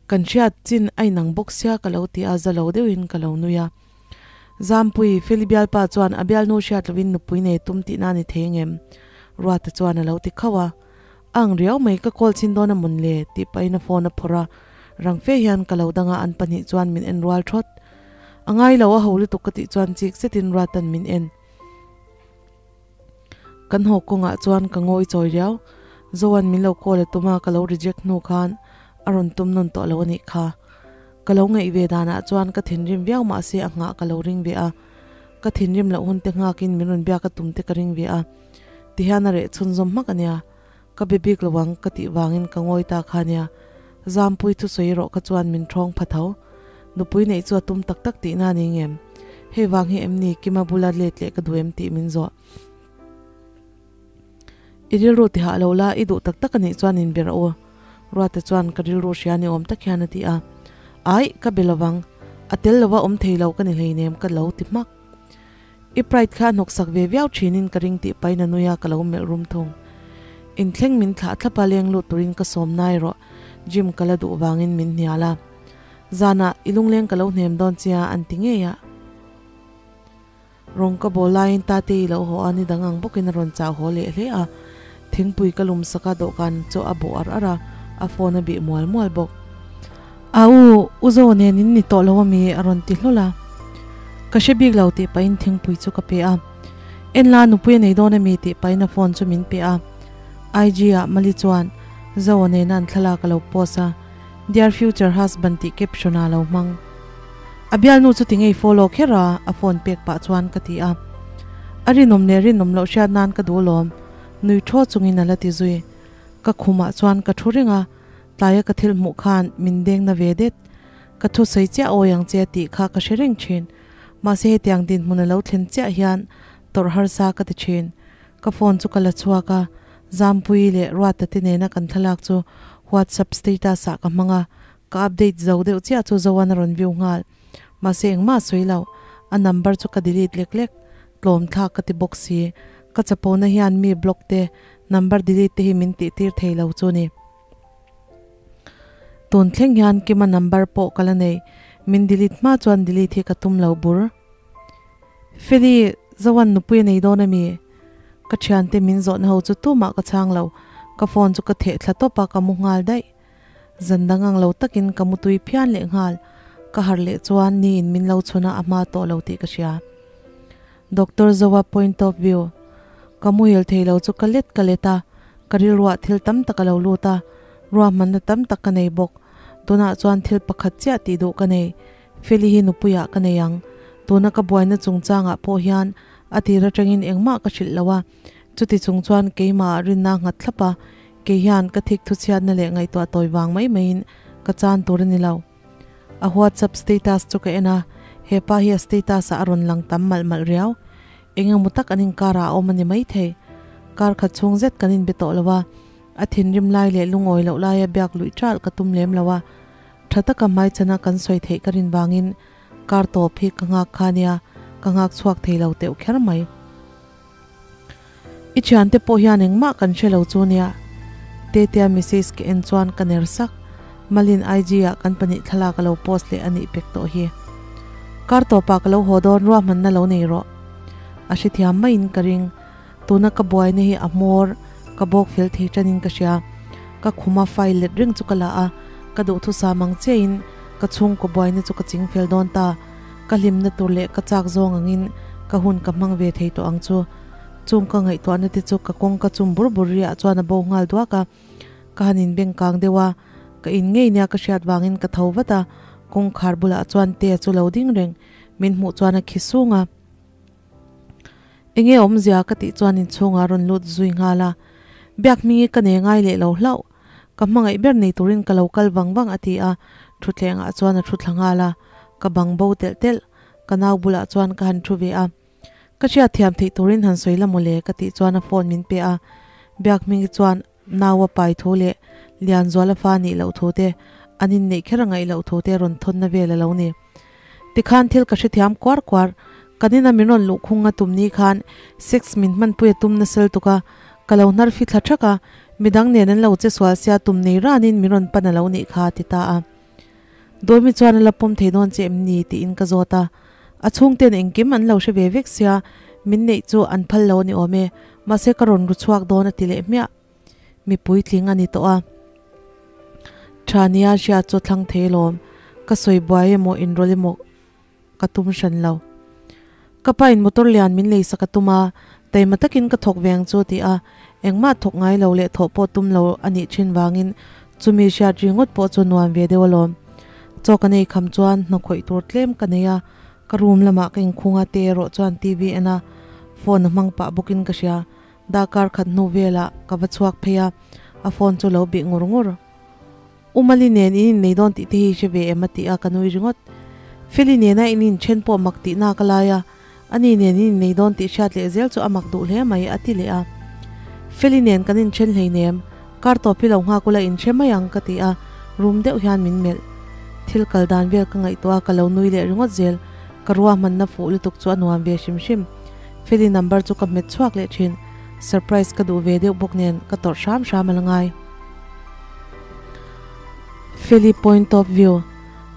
Kan hriat chin a inang bawk sia ka lo ti a, za lo deuhin ka lo nui a. Zampui, Philly bialpa chuan a bialnu hriat lovin nupui nei tum tihna a ni thei ngem? Ruata chuan a lo ti khauh a. Ang riau mai ka call chhin dawn a mawn le tih pahin a phone a phawrh a, rang fe hian ka lo dang a an pahnih chuan min en rual thawt. A ngai lo a ho lutuk ka tih chuan chik zetin Ruatan min en. Kan haw kawngah chuan ka ngawi chawi riau. Zoan min lo call a tum a ka lo reject hnu khan a rawn tum nawn tawh lo a nih kha. Ka lo ngaih ve danah chuan ka thinrim viau mahse a nghah ka lo ring ve a. Ka thinrim loh hun te nghakin min rawn biak a tum te ka ring ve a. Tihian a reh chhunzawm hmak a nia, ka be bik lo ang ka tih vangin ka ngawi ta kha nia. Zampui thusawi erawh kha chuan min ṭhawng pha tho. Nupui neih chu a tum tak tak tihna a ni ngem? Hei vang hi em ni Kima bula let leh ka duh em tih min zawh. I rilru ti hah lo la, i duh tak tak a nih chuan inbe rawh u. Ruata chuan ka rilru hria ni awm tak hian a ti a. Aih, ka be lovang. A tel lova awm thei lo ka ni hleinem ka lo ti hmak. I pride kha a hnawksak ve viau thinin ka ring tih pahin a nui a, ka lo melh rum thung. Inthleng min thlah thlap a, leng lut turin ka sawm nai rawh, gym ka la duh vangin min hnial a. Zanah i lungleng ka lo hnem dawn che a, an ti ngei a. Rawng ka bawl laiin Tate i lo haw a, ni dang ang bawkin a rawn chau haw leh hle a. Thingpui ka lum sak a, dawhkan chu a bawh ar ar a, a phone a bih mual mual bawk. A u, u Zo nen in ni tawh lo ami? a rawn ti hlawl a. Ka hre bik lo tih pahin thingpui chu ka pe a. Enla nupui a nei dawn ami tih pahin a phone chu min pe a. IG ah Mali chuan Zo nena an thlalak a lo post a, Dear future husband tih caption ah a lo hmang. A bialnu chu ti ngei follow kher a, a phone pek pah chuan ka ti a. A rinawm leh rinawm loh hriat nan ka duh alawm, nui thaw chungin a la ti zui. Ka khumah chuan ka thu reng a. Tlaia ka thil hmuh khan min deng na ve det. Ka thusawi chiah awi ang che tih kha ka hre reng thin. Mahse hetiang dinhmun a lo thlen chiah hian tawrh harsa ka ti thin. Ka phone chu ka la chhuak a, Zampuii leh Ruata te nena kan thlalak chu WhatsApp status ah ka hmang a, ka update zo deuh chiah chu Zoan a rawn view nghal. Mahse engmah a sawi lo. A number chu ka delete lek lek. Tlawm thlak ka ti bawk si. Ka chapona hian mi block te, number delete te hi min tih tir thei lo chu ni. Tun thleng hian Kima number pawh ka la nei, min delete hma chuan delete hi ka tum lo bur. Feli, Zoan nupui a nei dawn ami? Ka thiante min zawhna ho chu tumah ka chhang lo, ka phone chu ka theh thla tawp a, ka mu nghal daih. Zan dang ang lo takin ka mu tui phian leh nghal, ka harh leh chuan ni in min lo chhun a, a hma tawh lo tih ka hria. Doctor Zoa point of view, Ka muhil thei lo chu ka let ka let a, ka rilruah thil tam tak a lo lut a, ruahmanna tam tak ka nei bawk. Tunah chuan thil pakhat chiah tih duh ka nei, Feli hi nupuiah ka nei ang. Tuna ka buaina chungchangah pawh hian a tir atangin engmah ka hrilh lo a, chuti chung chuan keimahah rinna nghat thlap a, kei hian ka thik thuchhiatna leh ngaihtuah tawi vang mai maiin ka chan tur a ni lo. A WhatsApp status chu ka en a, hepa hi a status ah a rawn lang tam malh malh riau. Eng emaw tak an inkarah a awm a ni maithei. Kar khat chhung zet kan inbe tawh lo a, a thinrim lai leh lungawi loh laia biak luih ṭalh ka tum lem lo a, Tha taka hmaichhana kan sawi theih ka rin vangin kar tawp hi ka nghak kha nia, ka nghak chhuak thei lo teuh kher mai. I thiante pawh hian engmah kan hre lo chu nia. Tetea message ka en chuan ka ner sak, Malin IG ah kan pahnih thlalak a lo post leh a nih pek tawh hi. Kar tawpah ka lo haw dawn ruahmanna lo nei rawh. A hrethiam maiin ka ring. Tuna ka buaina hi a hmawr ka bawk fel thei tanin ka hria. Ka khuma file let reng chu ka la a, ka duhthusam ang chiahin ka chhungkaw buaina chu ka ching fel dawn ta. Ka hlimna tur leh ka chak zawng angin ka hun ka hmang ve thei tawh ang chu. Chung ka ngaihtuahna te chu ka kawngka chum bur bur riah chuan a bo nghal duak a. Ka han inbeng kang deuh a, ka in ngei nia ka hriat vangin ka tho vat a, kawngkhar bulah chuan Tea chu lo ding reng. Min hmuh chuan a khi sung a. Enge awmzia ka tih chuan inchhungah a rawn lut zui nghal a, Biak hmingi ka nei ngai leh lo hlauh, ka hmangaih ber nei turin ka lo kal vang vang a ti a, thutthlengah chuan a thu thla nghal a, ka bang bo telh telh, ka nau bulah chuan ka han thu ve a, ka hriat thiam theih turin han sawi la mawle ka tih chuan a phone min pe a, Biak hmingi chuan nau a pai thu leh Lianzuala fa nih loh thu te, an inneih kher a ngaih loh thu te rawn thawnna vel a lo ni. Tikhan thil ka hrethiam kuar kuar, kan ina min rawn luhkhung a tum ni khan sex min hmanpui a tum nasal tuk a, ka lo hnar fi thla thak a, midang nen an lo che sual sia tum nei ranin min rawn pan a lo nih kha a ti ta a. Dawimi chuan a la pawm thei dawn che em ni tiin ka zawt a, a chhungten engkim an lo hre ve vek sia, min neih chu an phal lo a ni awm e, mahse ka rawn ru chhuak dawn a ti leh hmiah. Mi puitling a ni tawh a. Tha nia hria chu thlang thei lawm, ka sawi buai emaw inrawlh emaw ka tum hran lo. Ka pa in motor lian min lei sak a tum a, taima takin ka thawk ve ang chu ti a, engmah thawk ngai lo leh thawh pawh tum lo a nih thin vangin chumi hriat ringawt pawh chu nuam ve deuh alawm. Chaw ka nei kham chuan hnakhawih tur tlem ka nei a, ka room lamah ka inkhung a te erawh chuan TV en a, phone a hmang pah bawkin ka hria. Darkar khat hnu velah ka va chhuak phei a, a phone chu lo bih ngur ngur. U Mali nen in innei dawn tih te hi hre ve em a ti a, ka nui ringawt. Feli nena in inthen pawh mak tih nak a lai a, ani nen in innei dawn tih hriat leh zel chu a mak duh hle mai a ti leh a. Feli nen kan inthen hleinem, kar tawp hi lo nghak ula inhre mai ang ka ti a, rum deuh hian min melh. Thil kal dan vel ka ngaihtuah a, ka lo nui leh ringawt zel, ka ruahmanna fuh lutuk chu a nuam ve hrim hrim. Feli number chu ka hmet chhuak leh thin. Surprise ka duh ve deuh bawk nen ka tawrh hram hram a la ngai. Feli point of view,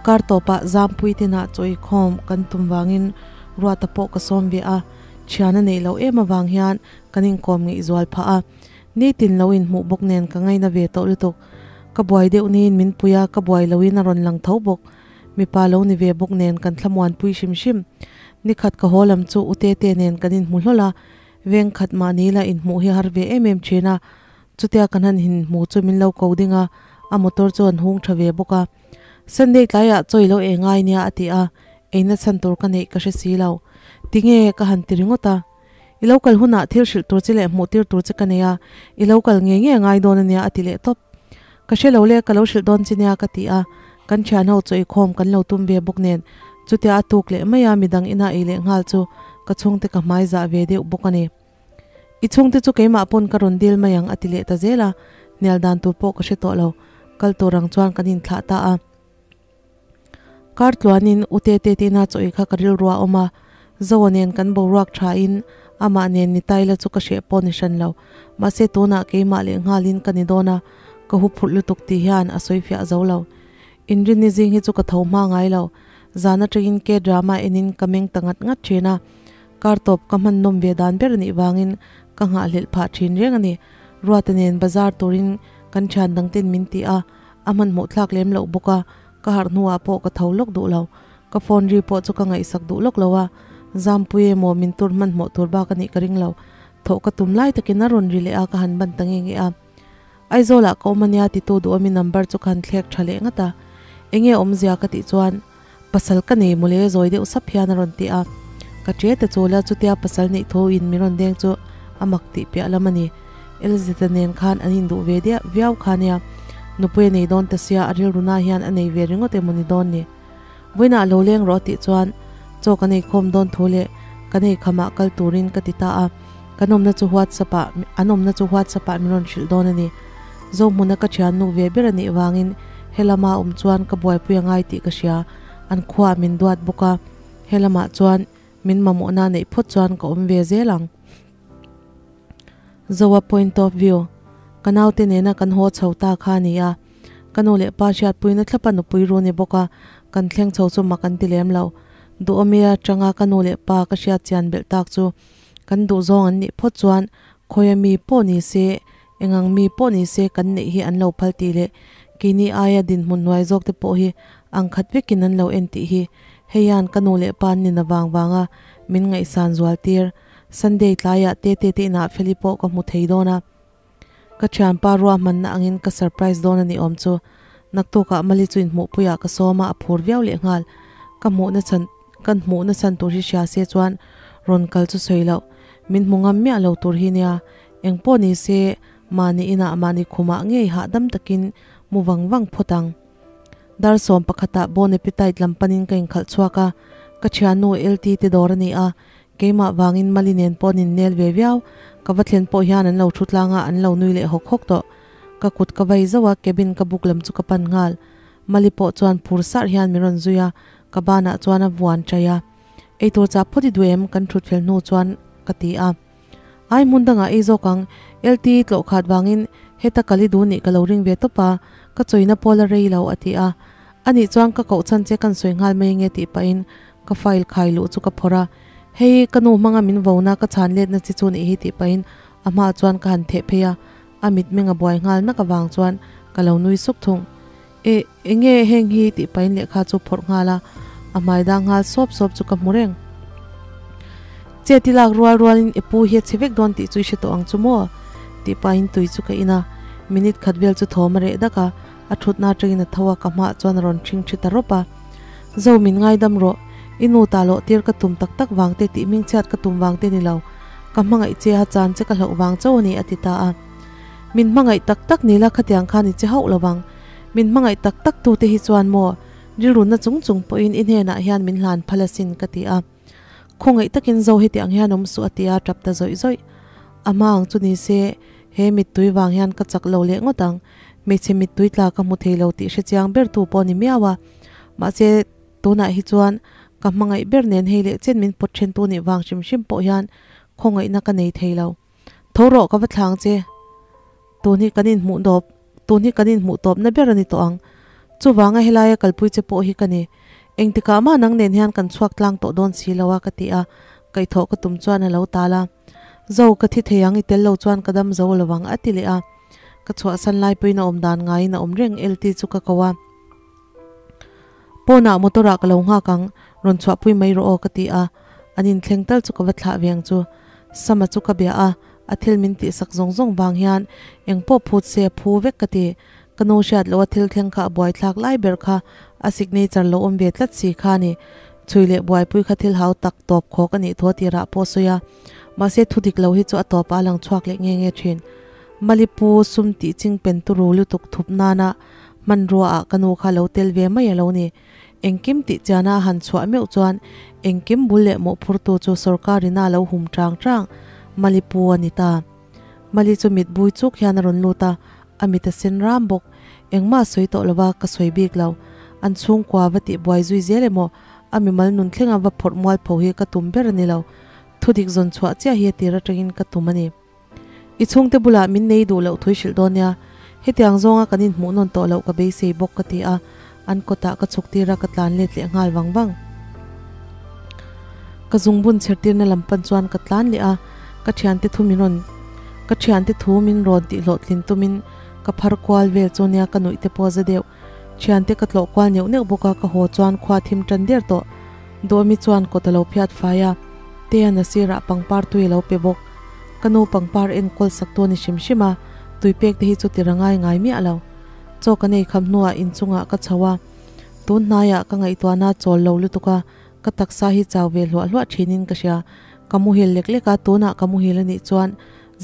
Kar tawpah Zampui tinah chaw ikhawm kan tum vangin Ruata pawh ka sawm ve a, thian a neih loh em avang hian kan inkawm ngaihzual phah a. Nitin lo inhmuh bawk nen ka ngaina ve tawh lutuk. Ka buai deuh niin min pui a, ka buai loin a rawn lang tho bawk. Mipa lo ni ve bawk nen kan thlamuanpui hrim hrim. Nikhat ka haw lam chu U Tete nen kan inhmu hlawl a, veng khat mahni la inhmuh hi har ve em em thin a. Chutia kan han inhmu chu min lo ko ding a, a motor chu an hung tha ve bawk a. Sunday tlaiah chaw i lo ei ngai nia a ti a, eina chhan tur ka neih ka hre si lo. Tinge ka han ti ringawt a. I lo kal hunah thil hrilh tur che leh hmuh tir tur che ka nei a, i lo kal ngei ngei a ngai dawn a nia a ti leh tawp. Ka hre lo le, ka lo hrilh dawn che nia ka ti a, kan thian ho chaw ikhawm kan lo tum ve bawk nen chutia a tuk leh mai a midang ina ei leh nghal chu ka chhungte ka hmai zah ve deuh bawk a ni. I chhungte chu keimah pawn ka rawn dil mai ang a ti leh ta zel a, hnial dan tur pawh ka hre tawh lo, kal tur ang chuan kan inthlah ta a. Kar tluanin U Tete te ina chaw ei kha ka rilru a awm a, Zoa nen kan boruak thain amah nen ni taila chu ka hreh pawh ni hran lo. Mahse tunah keimah leh nghalin ka ni dawn a, ka hu phurh lutuk tih hian a sawi fiah zo lo. Inrinni zing hi chu ka tho hma ngai lo. Zan atangin K-drama enin ka meng ta ngat ngat thin a. Kar tawp ka hman nawm ve dan ber anih vangin ka nghahhlelh phah thin reng a ni. Ruata nen bazar turin kan thian dang ten min ti a, a hmanhmawh thlak lem loh bawk a, ka harh hnuah pawh ka tho lawk duh lo. Ka phone ri pawh chu ka ngaihsak duh lawk lo a, Zampui emaw min tur hmanhmawh tur bak anih ka ring lo. Thawh ka tum lai takin a rawn ri leh a, ka han ban ta nge nge a. Aizawlah ka awm ania titu duhawmi number chu ka han thlek tha leh ngat a, enge awmzia ka tih chuan pasal ka nei mawle zawi deuh sap hian a rawn ti a, ka ṭe ta chul a, chutia pasal neih thu in min rawn deng chu a mak tih piah lam a ni. Elzeta nen khan an induh ve diah viau kha nia, nupui a nei dawn ta sia a rilru na hian a nei ve ringawt emaw ni dawn ni. Vawiinah lo leng rawh a tih chuan chaw kan eikhawm dawn thu leh kan eikhamah kal turin ka ti ta a, kan awmna chu WhatsApp ah an awmna chu WhatsApp ah min rawn hrilh dawn a ni. Zohmuna ka thiannu ve ber a nih vangin helama awm chuan ka buaipui a ngai tih ka hria, an khuaah min duat bawk a, helamah chuan min mamawhna neih phawt chuan ka awm ve zel ang. Zoa point of view, Ka naute nena kan haw chho ta kha a ni a, ka nu leh pa hriatpuina thlapa nupui ru ni bawk a, kan thleng chho chu mak an ti lem lo. Duhawmia atanga ka nu leh pa ka hriat chian belh tak chu kan duhzawng an nih phawt chuan khawia mi pawh ni se, engang mi pawh ni se kan neih hi an lo phal tih leh keini aia dinhmun hnuai zawk te pawh hi ang khat vekin an lo en tih hi heian ka nu leh pa an nina vang vanga min ngaihsan zual tir. Sunday tlaiah Tete te inah Feli pawh ka hmu thei dawn a, ka thianpa ruahmanna angin ka surprise dawn a ni awm chu. Naktukah Mali chu inhmuhpuiah ka sawm a, a phur viau leh nghal. Ka hmuhna chhan kan hmuhna chhan tur hi hria se chuan rawn kal chu sawi loh, min hmu ngam miah lo tur hi nia. Engpawh ni se mahni inah mahni khumah ngei hahdam takin mu vang vang phawt ang. Dar sawm pakhatah Bon Appetite lam panin ka inkhalh chhuak a, ka thiannu LT te dawr a ni a, keimah vangin Mali nen pawh an innel ve viau, ka va thlen pawh hian an lo thu tlang a, an lo nui leh hawk hawk tawh. Ka kut ka vai zauh a, cabin ka buk lam chu ka pan nghal. Mali pawh chuan phur sarh hian min rawn zui a, ka banah chuan a vuan chaih a. Eitur chah phawt i duh em? Kan thut fel hnu chuan ka ti a. Ai hmun dangah ei zawk ang, LT tlawh khat vangin heta kal i duh nih ka lo ring ve tawp a, ka chawina pawl a rei lo a ti a. Anih chuan ka koh chhan che kan sawi nghal mai nge tih pahin ka file khai luh chu ka phawrh a, hei ka nu hmanga min vona ka chhan letna chi chu nih hi tih pahin a hmaah chuan ka han theh phei a, a mitmeng a buai nghal nak avang chuan ka lo nui suk thung. E, enge heng hi tih pahin lehkha chu phawrh nghal a, a hmai dang nghal sawp sawp chu ka hmu reng. Che ti lak rual rualin i pu hi a chhe vek dawn tih chu i hre tawh ang chu maw? Tih pahin tui chu ka in a, minute khat vel chu thawm a reh dak a, a thutna atangin a tho a, ka hmaah chuan a rawn ṭhing ṭhi ta rawp a. Zo min ngaidam rawh, i nu ta lawh tir ka tum tak tak vang te tih hmingchhiat ka tum vang te ni lo, ka hmangaih che a chan che ka hlauh vang chauh a ni a ti ta a. Min hmangaih tak tak ni la khatiang khan i che hauh lo vang. Min hmangaih tak tak tu te hi chuan maw rilrunna chung chung pawhin i hnenah hian min hlan phal asin ka ti a. Khawngaih takin zo heti ang hian awm suh a ti a tap ta zawih zawih. A hma ang chu ni se he mittui vang hian ka chak lo leh ngawt ang. Hmeichhe mittui tla ka hmu thei lo tih hre chiang ber tu pawh a ni miau a. Mahse tunah hi chuan ka hmangaih ber nen hei leh chen min pawt then tu nih vang hrim hrim pawh hian khawngaihna ka nei thei lo. Tho rawh ka va thlang che. Tun hi kan inhmuh dawp, tun hi kan inhmuh tawpna ber a ni tawh ang. Chuvanga helaia kalpui che pawh hi ka ni. Engtikah mah nang nen hian kan chhuak tlang tawh dawn si lo a ka ti a, kaihthawh ka tum chuan a lo tal a. Zo, ka thi thei ang i tel lo chuan ka dam zo lo ang a ti leh a. Ka chhuahsan lai pawhin a awm dan ngaiin a awm reng LT chu ka ko a. Pawnah motor ah ka lo nghak ang, rawn chhuahpui mai rawh aw ka ti a, an inthleng tal chu ka va thlah ve ang chu. Sama chu ka bia a, a thil min tihsak zawng zawng vang hian engpawh phut se a phu vek ka ti. Ka nu hriat loh a thil thleng kha a buaithlak lai ber kha a signature lo awm ve tlat si kha a ni. Chhui leh buaipui kha thil hau tak tawp khawk a nih thu a tirah pawh sawi a, mahse thu dik lo hi chu a tawpah a lang chhuak leh nge nge thin. Malipu sum tih ching pen turu lutuk thup nana Hmanrua ah ka nu kha lo tel ve mai a lo ni. Engkim tih chiana a han chhuah meuh chuan engkim bul leh mawhphurtu chu sorkarina a lo hum chang chang Mali pu a ni ta. Mali chu mit bui chuk hian a rawn lut a, a mit a sen ram bawk. Engmah a sawi tawh lova ka sawi bik lo. An chhungkua va tih buai zui zel emaw a mimal nun thlenga va phawrh mual pho hi ka tum ber a ni lo. Thudik zawn chhuah chiah hi a tir atangin ka tum a ni. I chhungte bulah min nei duh loh thui hrilh dawn nia, hetiang zawnga kan inhmuh nawn tawh loh ka beisei bawk ka ti a, an kawtah ka chhuk tir a ka tlan let leh nghal vang vang. Ka zungbun chhertirna lam pan chuan ka tlan leh a, ka thiante thu min rawn ka thiante thu min rawn tih hlawhtlin tumin ka phar kual vel chu nia ka nuih te pawh za deuh. Thiante ka tlawh kual neuh neuh bawk a, ka haw chuan khua thim tan der tawh. Dawmi chuan kawt a lo phiat fai a, Tea-na sirah pangpar tui a lo pe bawk. Ka nu pangpar enkawl sak tu a ni hrim hrim a, tui pek te hi chu ti ra ngai ngai miah lo. Chaw ka nei kham hnuah inchungah ka chho a, tun hnaiah ka ngaihtuahna chawl lo lutuk a, Ka taksa hi chau ve hluah hluah thinin ka hria. Ka muhil lek lek a, tunah ka muhil a nih chuan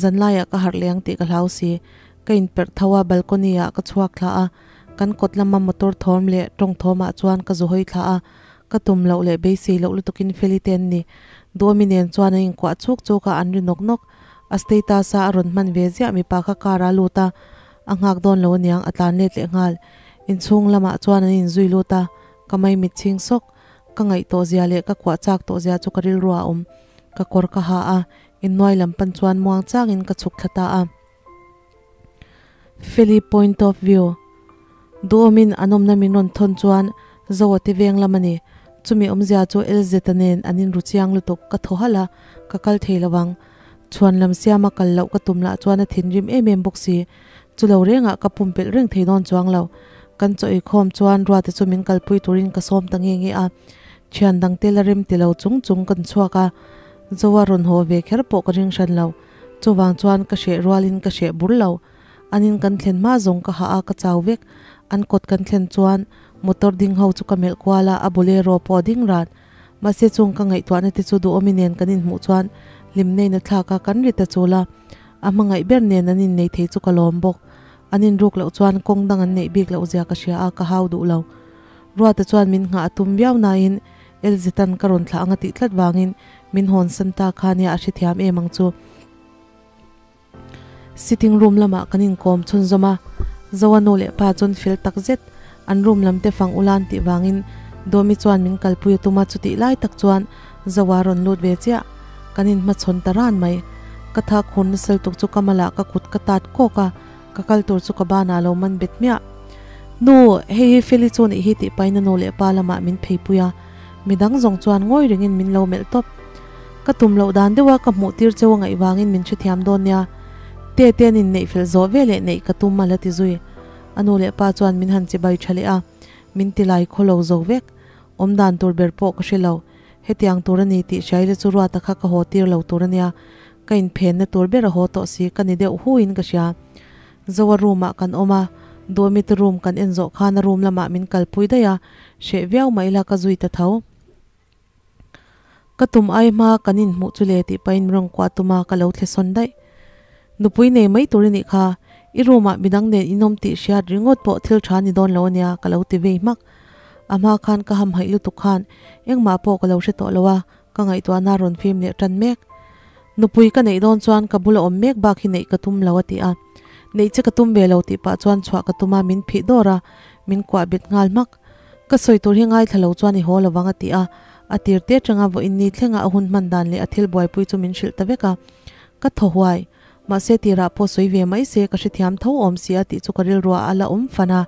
zanlaiah ka harh leh ang tih ka hlau si. Ka inperh tho a, balcony ah ka chhuak thla a, kan kawt lama motor thawm leh tawng thawmah chuan ka zu hawi thla a, ka tum loh leh beisei loh lutukin Feli te an ni. Duhawmi nen chuan an inkuah chuk chuk a, an ri nawk nawk. A status a a rawn hman ve ziah mipa kha car ah a lut a, a nghak dawn lo aniang a tlan let leh nghal. Inchhung lamah chuan an inzui lut a, ka maimit chhing sawk. Ka ngaih tawh zia leh ka kuah chak tawh zia chu ka rilru a awm. Ka kawr ka ha a, innuai lam pan chuan muang changin ka chhuk thla ta a. Feli point of view. Duhawmin an awmna min rawn thawn chuan Zoa te veng lam a ni. Chumi awmzia chu LZ-a nen an inru chiang lutuk. Ka thaw halh a, ka kal thei lo ang. Chhuan lam siama kal loh ka tum lah chuan a thinrim em em bawk si. Chu lo rengah ka pumpelh reng thei dawn chuang lo. Kan chaw eikhawm chuan Ruata chu min kalpui turin ka sawm ta nge nge a. Thian dangte la rem ti lo chung chung kan chhuak a, Zoa rawn haw ve kher pawh ka ring hran lo. Chuvang chuan ka hreh rualin ka hreh bur lo. An in kan thlen hma zawng ka hah a, ka chau vek. An kawt kan thlen chuan motor ding ho chu ka melh kual a, a bolero pawh a ding ran. Mahse chung ka ngaihtuahna te chu duhawmi nen kan inhmuh chuan hlimna in a thlak a, kan ri ta chul a. A hmangaih ber nen an innei thei chu ka lawm bawk. An inruk loh chuan kawng dang an neih bik loh zia ka hria a, ka hau duh lo. Ruata chuan min nghah a tum viau nain Elzetan ka rawn thlah ang a tih tlat vangin min hawn san ta kha nia a hrethiam em ang chu. Sitting room lamah kan inkawm chhunzawm a, Zoa nu leh pa chuan fel tak zet an room lam te fang ulan tih vangin Dawmi chuan min kalpui a tum a, chutih lai tak chuan Zoa rawn lut ve chiah. Kan inhmachhawn ta ran mai. Ka thak hun nasal tuk chu ka malah ka kut ka tat kawk a, ka kal tur chu ka banah lo man bet hmiah. Nu, hei hi Feli chu nih hi tih pahin a nu leh pa lamah min pheipui a, midang zawng chuan ngawi rengin min lo melh tawp. Ka tum loh dan deuha ka hmuh tir cheu a ngaih vangin min hrethiam dawn nia. Te te an inneih fel zawh ve leh neih ka tum a la ti zui. A nu leh pa chuan min han chibai tha leh a, min ti lai khaw lo zo vek. Awm dan tur ber pawh ka hre lo. Hetiang tur a ni tih hriaila chu Ruata kha ka haw tir lo tur a nia. Ka inphenna tur ber a haw tawh si ka ni deuh hu in ka hria. Zoa room ah kan awm a, Duhmite room kan en zawh khan a room lamah min kalpui daih a, hreh viau mah ila ka zui ta tho. Ka tum ai hma kan inhmuh chu le tih pahin min rawn kuah tum a, ka lo thle sawn daih. Nupui nei mai tur i nih kha, i room ah midang nen inawm tih hriat ringawt pawh thil tha ni dawn lo a nia ka lo ti vei hmak. A hma khan ka hamhaih lutuk khan engmah pawh ka lo hre tawh lo a, ka ngaihtuahna rawn fim leh tan mek. Nupui ka neih dawn chuan ka bula awm mek bak hi neih ka tum lo a ti a. Neih che ka tum ve lo tih pah chuan chhuah ka tum a, min phih dawr a, min kuah bet nghal hmak. Ka sawi tur hi ngaithla lo chuan i haw lo vang a ti a, a tir te atanga vawiin ni thlenga a hun hman dan leh a thil buaipui chu min hrilh ta vek a. Ka thaw huai. Mahse tirah pawh sawi ve mai se ka hrethiam tho awm si a tih chu ka rilruah a la awm fan a.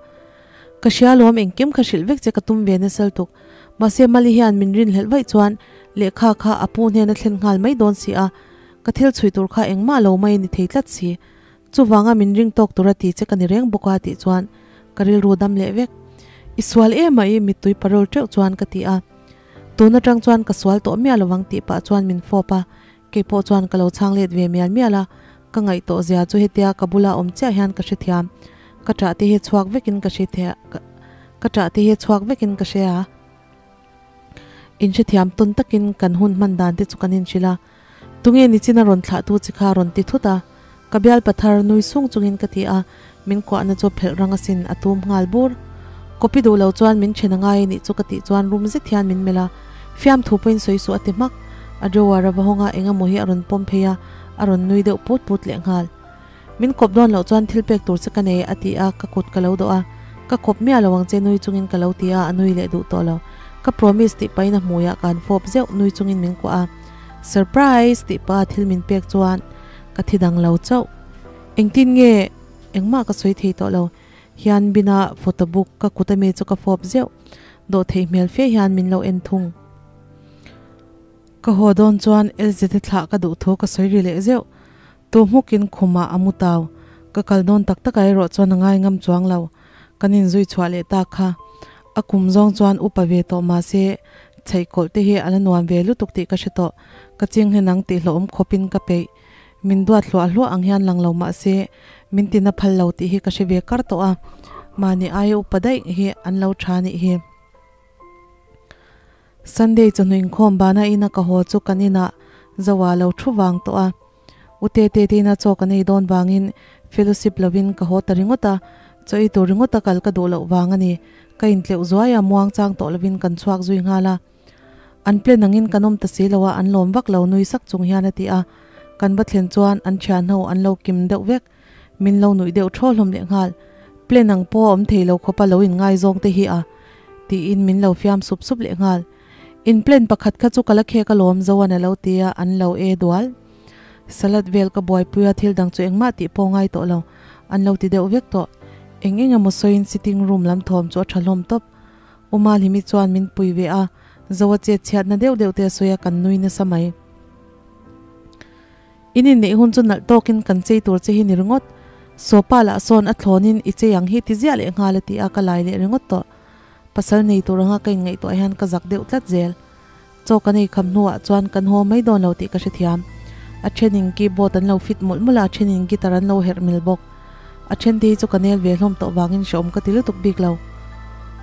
Ka hria lawm engkim kha hrilh vek che ka tum ve nasal tuk. Mahse Mali hian min rinhlelh vaih chuan lehkha kha a pu hnena thlen nghal mai dawn si a, ka thil chhui tur kha engmah lo mai a ni thei tlat si. Chuvanga min ring tawk tura ti che ka ni reng bawk a tih chuan ka rilru dam leh vek. I sual em a i mittui parol teuh chuan ka ti a. Tun atang chuan ka sual tawh miah lovang tih pah chuan min fawp a, Keipawh chuan ka lo chhang let ve mial mial a, ka ngaih tawh zia chu hetia ka bula awm chiah hian ka hrethiam. Ka ṭah te hi chhuak vekin ka hre thei a, ka ṭah te hi chhuak vekin ka hre a. Inhrethiam tawn takin kan hun hman dan te chu kan inhrilh a, Tunge nichin a rawn thlahtu chi kha rawn ti thut a, ka bial pathar nui sung chungin ka ti a, min kuahna chu phelh rang asin a tum nghal bur. Copy duh lo chuan min then a ngai anih chu ka tih chuan rum zet hian min melh a, fiamthu pawhin sawi suh a ti hmak. A drawer a va hawng a, eng emaw hi a rawn pawm phei a, a rawn nui deuh put put leh nghal. Min kawp dawn loh chuan thil pek tur che ka nei a ti a, ka kut ka lo dawh a, Ka kawp miah lo ang che nui chungin ka lo ti a, a nui leh duh tawh lo. Ka promise tih pahin a hmuiah ka han fawp zeuh, nui chungin min kuah a, Surprise tih pa thil min pek chuan ka thi dang lo chauh. Engtin nge engmah ka sawi thei tawh lo. Hian bina photo book ka kut ami chu ka fawp zeuh, dawh theih hmel fe hian min lo en thung. Ka haw dawn chuan LZ thlah ka duh thu ka sawi ri leh zeuh. Tu hmukin khumah a mu tau. Ka kal dawn tak takah erawh chuan a ngai ngam chuang lo. Kan inzui chhuah leh tak kha. A kum zawng chuan upa ve tawh mahse chheih kawlh te hi a la nuam ve lutuk tih ka hre tawh. Ka ching hlen ang tih hlauhawm khawpin ka peih. Min duat hluah hluah ang hian lang lo mahse min tina phal lo tih hi ka hre ve kar tawh a. Mahni aia upa daih hi an lo tha nih hi. Sunday chawhnu inkhawm bana ina ka haw chu kan inah Zoa lo thu vang tawh a. U Tete te ina chaw kan ei dawn vangin fellowship lovin ka haw ta ringawt a, chaw ei tur ringawta kal ka duh loh vang a ni. Ka intleuh zuai a, muang chang tawh lovin kan chhuak zui nghal a. An plan angin kan awm ta si lo a, an lawm vak lo nui sak chung hian a ti a. Kan va thlen chuan an thianho an lo kim deuh vek. Min lo nuih deuh thaw hlawm leh nghal. Plan ang pawh a awm thei lo khawpa lo inngaizawng te hi a. Tiin min lo fiam sup sup leh nghal. In plan pakhat kha chu ka la khek alawm Zoan a lo ti a, an lo e dual. Salad vel ka buaipui a thil dang chu engmah tih pawh ngai tawh lo. An lo ti deuh vek tawh. Eng eng emaw sawiin sitting room lam thawm chu a tha hlawm tawp. U Malhimi chuan min pui ve a, Zoa chet chhiatna deuh deuh te a sawi a kan nui nasa mai. In inneih hun chu nalh tawkin kan chei tur che hi ni ringawt. Sawpa lah sawn a thlawnin i chei ang hi ti ziah leh nghal a ti a, ka lai leh ringawt tawh. Pasal nei tur anga ka inngaihtuah hian ka zak deuh tlat zel. Chaw kan ei kham hnuah chuan kan haw mai dawn lo tih ka hrethiam. A thenin keyboard an lo fit mawlh mawlh a, a thenin guitar an lo herh mil bawk. A thente hi chu ka nel ve hlawm tawh vangin hrehawm ka ti lutuk bik lo.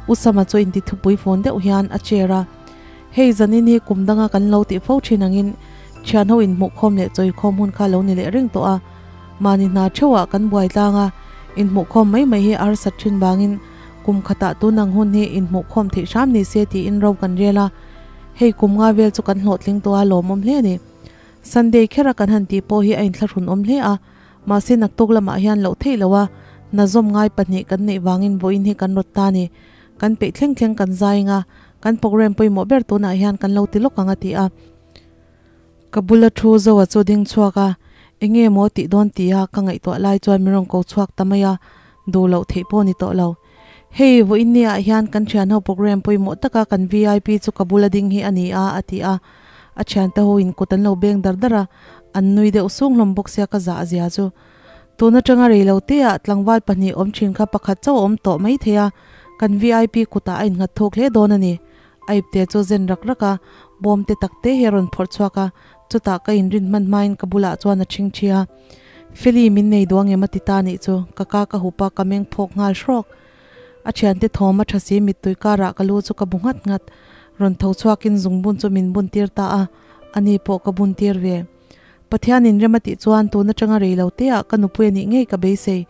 U Sama chu inti thupui fawn deuh hian a chair a. Hei zanin hi kum danga kan lo tih fo thin angin thianho inhmuhkhawm leh chawikhawm hun kha lo ni leh reng tawh a. Mahni hna theuhah kan buai tlang a, inhmuhkhawm mai mai hi a harsat thin vangin kum khatah tunang hun hi inhmuhkhawm theih hram ni se tiin ro kan rel a. Hei kum nga vel chu kan hlawhtling tawh a lawmawm hle a ni. Sunday khera kan han tih pawh hi a inthlahrun awm hle a, mahse naktuk lamah hian loh theih loh a, hna zawm ngai pahnih kan neih vangin vawiin hi kan rawt ta a ni. Kan peih thleng thleng kan zai anga, kan program pawimawh ber tunah hian kan lo ti lawk ang a ti a. Ka bula thu Zoa chu ding chhuak a, enge maw tih dawn tia ka ngaihtuah lai chuan min rawn ko chhuak ta mai a, duh loh theih pawh ni tawh lo. Hei, vawiin ni ah hian kan thianho program pawimawh taka kan vip chu ka bula ding hi a ni a, a ti a. A thiante ho in kut an lo beng dar dar a, an nui deuh sung hlawm bawk sia ka zah zia chu. Tun atanga rei lo te ah tlangval pahnih awm thin kha pakhat chauh a awm tawh mai thei a, kan vip kutah a innghat thuk hle dawn a ni. A ipte chu zen rak rak a, bawm te tak te hi a rawn phawrh chhuak a, chutah ka inrin hman hmain ka bulah chuan a ṭhing ṭhi a. Feli min nei duh angem a ti ta nih chu, ka ka ka hup a, ka meng phawk nghal hrawk. A ṭhiante thawm a ṭha si mittui karah ka lu chu ka bu nghat nghat. Rawn tho chhuakin zungbun chu min bun tir ta a, ani pawh ka bun tir ve. Pathianin rem a tih chuan tun aṭanga rei lo teah ka nupui a nih ngei ka beisei.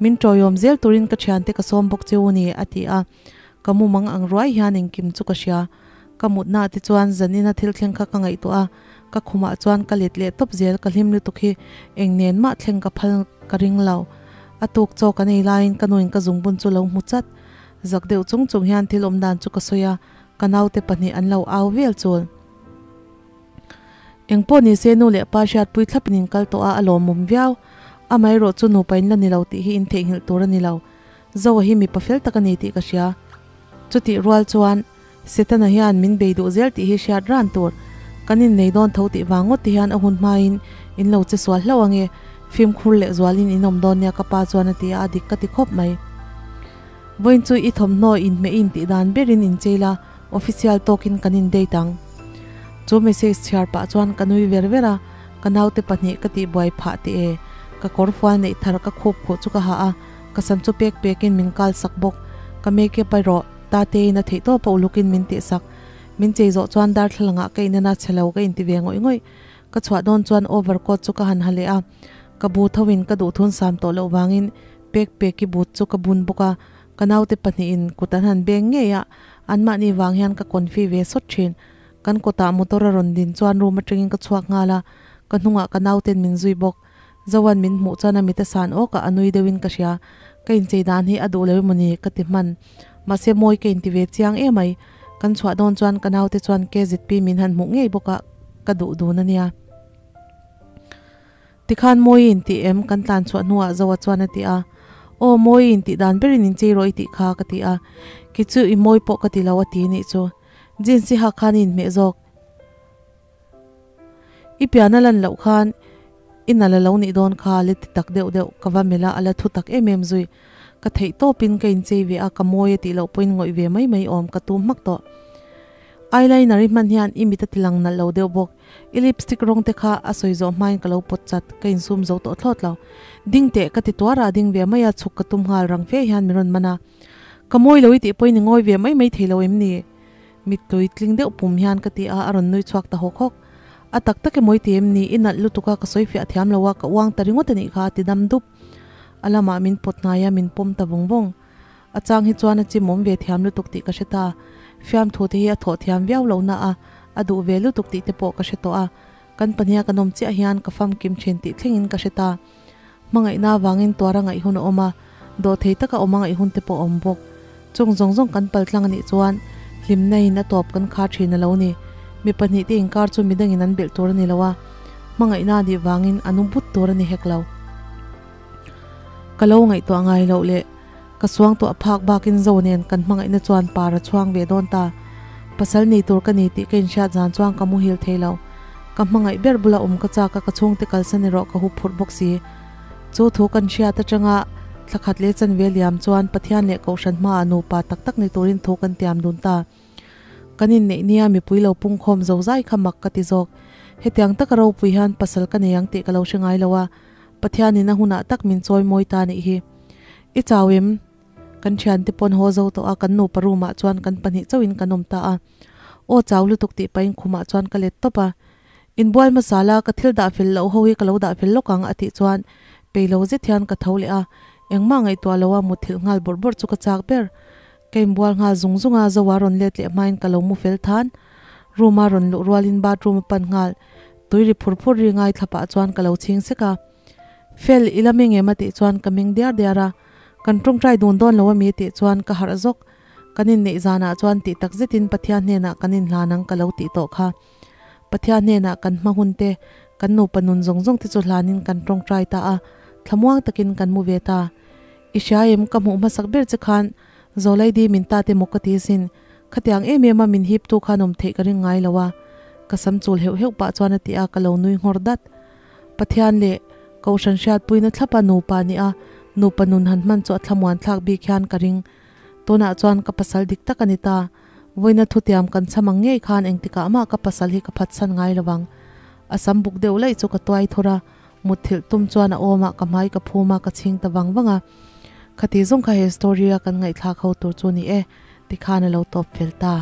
Min ṭawiawm zel turin ka ṭhiante ka sawm bawk che u ni, a ti a. Ka mumang ang ruai hian engkim chu ka hria. Ka mutna te chuan zanina thil thleng kha ka ngaihtuah a, ka khumah chuan ka let leh tawp zel ka hlim lutuk hi eng nen mah thleng ka phal ka ring lo. A tuk chaw kan ei laiin ka nuin ka zungbun chu lo hmu chat. Zak deuh chung chung hian thil awm dan chu ka sawi a, ka naute pahnih an lo au vel chul. Engpawh ni se nu leh pa hriatpui thlapin in kal tawh a, a lawmawm viau. Amaherawh chu nupa in la ni lo tih hi in theihnghilh tur a ni lo. Zoa hi mipa fel tak a ni tih ka hria. Chutih rual chuan, Setana hian min bei duh zel tih hi hriat ran tur. Kan innei dawn tho tih vang ngawt te hian a hun hmain in lo che sual hlauh ange, fimkhur leh zualin in awm dawn nia ka pa chuan a ti a, a dik ka ti khawp mai. Vawiin chu i thawmhnaw inhmeh in tih dan berin inchei la, official tawkin kan in date ang. Chu message chhiar pah chuan ka nui ver ver a, ka naute pahnih ka tih buai phah teh e. Ka kawr fual neih thar ka khup khuh chu ka ha a, ka sam chu pek pekin min kal sak bawk. Ka make up erawh Tateiin a theih tawp a ulukin min tih sak. Min chei zawh chuan darthlalangah ka inena chhe lo ka inti ve ngawih ngawih. Ka chhuah dawn chuan over coat chu ka han ha leh a, ka bu thoin ka duhthun sam tawh loh vangin pek peki but chu ka bun bawk a, ka naute pahnihin kut an han beng ngei a, anmahni vang hian ka confi ve sawt thin. Kan kawtah motor a rawn din chuan room atangin ka chhuak nghal a, ka hnungah ka nauten min zui bawk. Zoan min hmuh chuan a mit a san awk a, a nui deuhin ka hria. Ka inchei dan hi a duh lo emaw ni ka ti hman. Mahse mawi ka inti ve chiang emai. Kan chhuah dawn chuan ka naute chuan KZP min han hmuh ngei bawk a, ka duh dun a nia. Tikhan mawi in tih em? Kan tlan chhuah hnuah Zoa chuan a ti a. Aw mawi in tih dan berin inchei rawh i tih kha ka ti a. Ki chu i mawi pawh ka ti lo a ti nih chu. Jeans i hak khan i inhmeh zawk. I pian a lan loh khan i nal a lo nih dawn kha le ti tak deuh deuh ka va melh a, a la thu tak em em zui. Ka theih tawpin ka inchei ve a, ka mawi a tih loh pawhin ngawih ve mai mai awm ka tum hmak tawh. Eyeliner i hman hian i mit a ti lang nalh lo deuh bawk. I lipstick rawng te kha a sawi zawh hmain ka lo pawt chat, ka insum zo tawh thlawt lo. Ding teh ka ti tuar a, ding ve mai a, chhuk ka tum nghal rang fe hian min rawn man a. Ka mawi lo i tih pawhin i ngawi ve mai mai thei lo em ni? Mittui tling deuh pum hian ka ti a, a rawn nui chhuak ta hawk hawk. A tak tak emaw i ti em ni? I nalh lutuk a, ka sawi fiah thiam lo a, ka uang ta ringawt a nih kha a ti dam dup. A lamah min pawt hnai a, min pawm ta vawng vawng. A chang hi chuan a chimawm ve thiam lutuk tih ka hre ta. Fiamthu te hi a thawh thiam viau lo na a, a duh ve lutuk tih te pawh ka hre tawh a. Kan pahniha kan awm chiah hian ka famkim thin tih thlengin ka hre ta. Hmangaihna avangin tuar a ngaih hun a awm a, dawhthei taka awm a ngaih hun te pawh a awm bawk. Chung zawng zawng kan pal tlang a nih chuan hlimna in a tawp kan khar thin a lo ni. Mi pahnih te inkar chu midangin an belh tur a ni lo a, hmangaihna a nih vangin a nu but tur a ni hek lo. Ka lo ngaihtuah ngai loh leh ka suangtuah phak bakin Zo nen kan hmangaihna chuan par a chhuang ve dawn ta. Pasal nei tur ka ni tih ka inhriat zan chuan ka muhil thei lo. Ka hmangaih ber bula awm ka chak a, ka chhungte kalsan erawh ka hup phurh bawk si. Chu thu kan hriat atanga thla khat leh chanve liam chuan Pathian leh Kohhran hmaah nupa tak tak ni turin thu kan tiam dun ta. Kan inneih nia mipui lo pungkhawm zo zai kha mak ka ti zawk. Hetiang taka ropui hian pasal ka nei ang tih ka lo hre ngai lo a, Pathianin a hunah tak min chawi mawi ta nih hi. I chau em? Kan thiante pawn haw zo tawh a, kan nupa room ah chuan kan pahnih chauhin kan awm ta a. Aw chau lutuk tih pahin khumah chuan ka let tawp a. Inbual hmasa la, ka thil dah fel loh ho hi ka lo dah fel lawk ang a tih chuan pei lo zet hian ka tho leh a. Engmah ngaihtuah lo a mutthilh nghal bawrh bawrh chu ka chak ber. Ka inbual nghal zung zung a, Zoa rawn let leh hmain ka lo mu fel than. Room a rawn luh rualin bathroom a pan nghal. Tui ri phur phur ri ngaithla pah chuan ka lo chhing sek a. Fel, i la meng em a tih chuan ka meng diar diar a. Kan tawngtai dun dawn lo ami tih chuan ka harh zawk. Kan inneih zanah chuan tih tak zetin Pathian hnenah kan inhlan ang ka lo tih tawh kha. Pathian hnenah kan hma hun te, kan nupa nun zawng zawng te chu hlanin kan tawngtai ta a, thlamuang takin kan mu ve ta. I hria em, ka hmuh hmasak ber che khan Zawlaidi min ta te maw ka ti sin. Khatiang em em a min hip tu khan awm theih ka ring ngai lo a, ka sam chul heuh heuh pah chuan a ti a, ka lo nui nghawr dat. Pathian leh Kohhran hriatpuina thlapa nupa nih a, nupa nun han hman chu a thlamuan thlak bik hian ka ring. Tunah chuan ka pasal dik tak a ni ta. Vawiina thutiam kan cham ang ngei khan engtikah mah ka pasal hi ka phatsan ngai lo vang. A sam buk deuh laih chu ka tuai thur a, mutthilh tum chuan a awmah ka hmai ka phum a, ka chhing ta vang vang a. Khati zawng kha he story a kan ngaihthlak ho tur chu ni e, tikhan a lo tawp fel ta.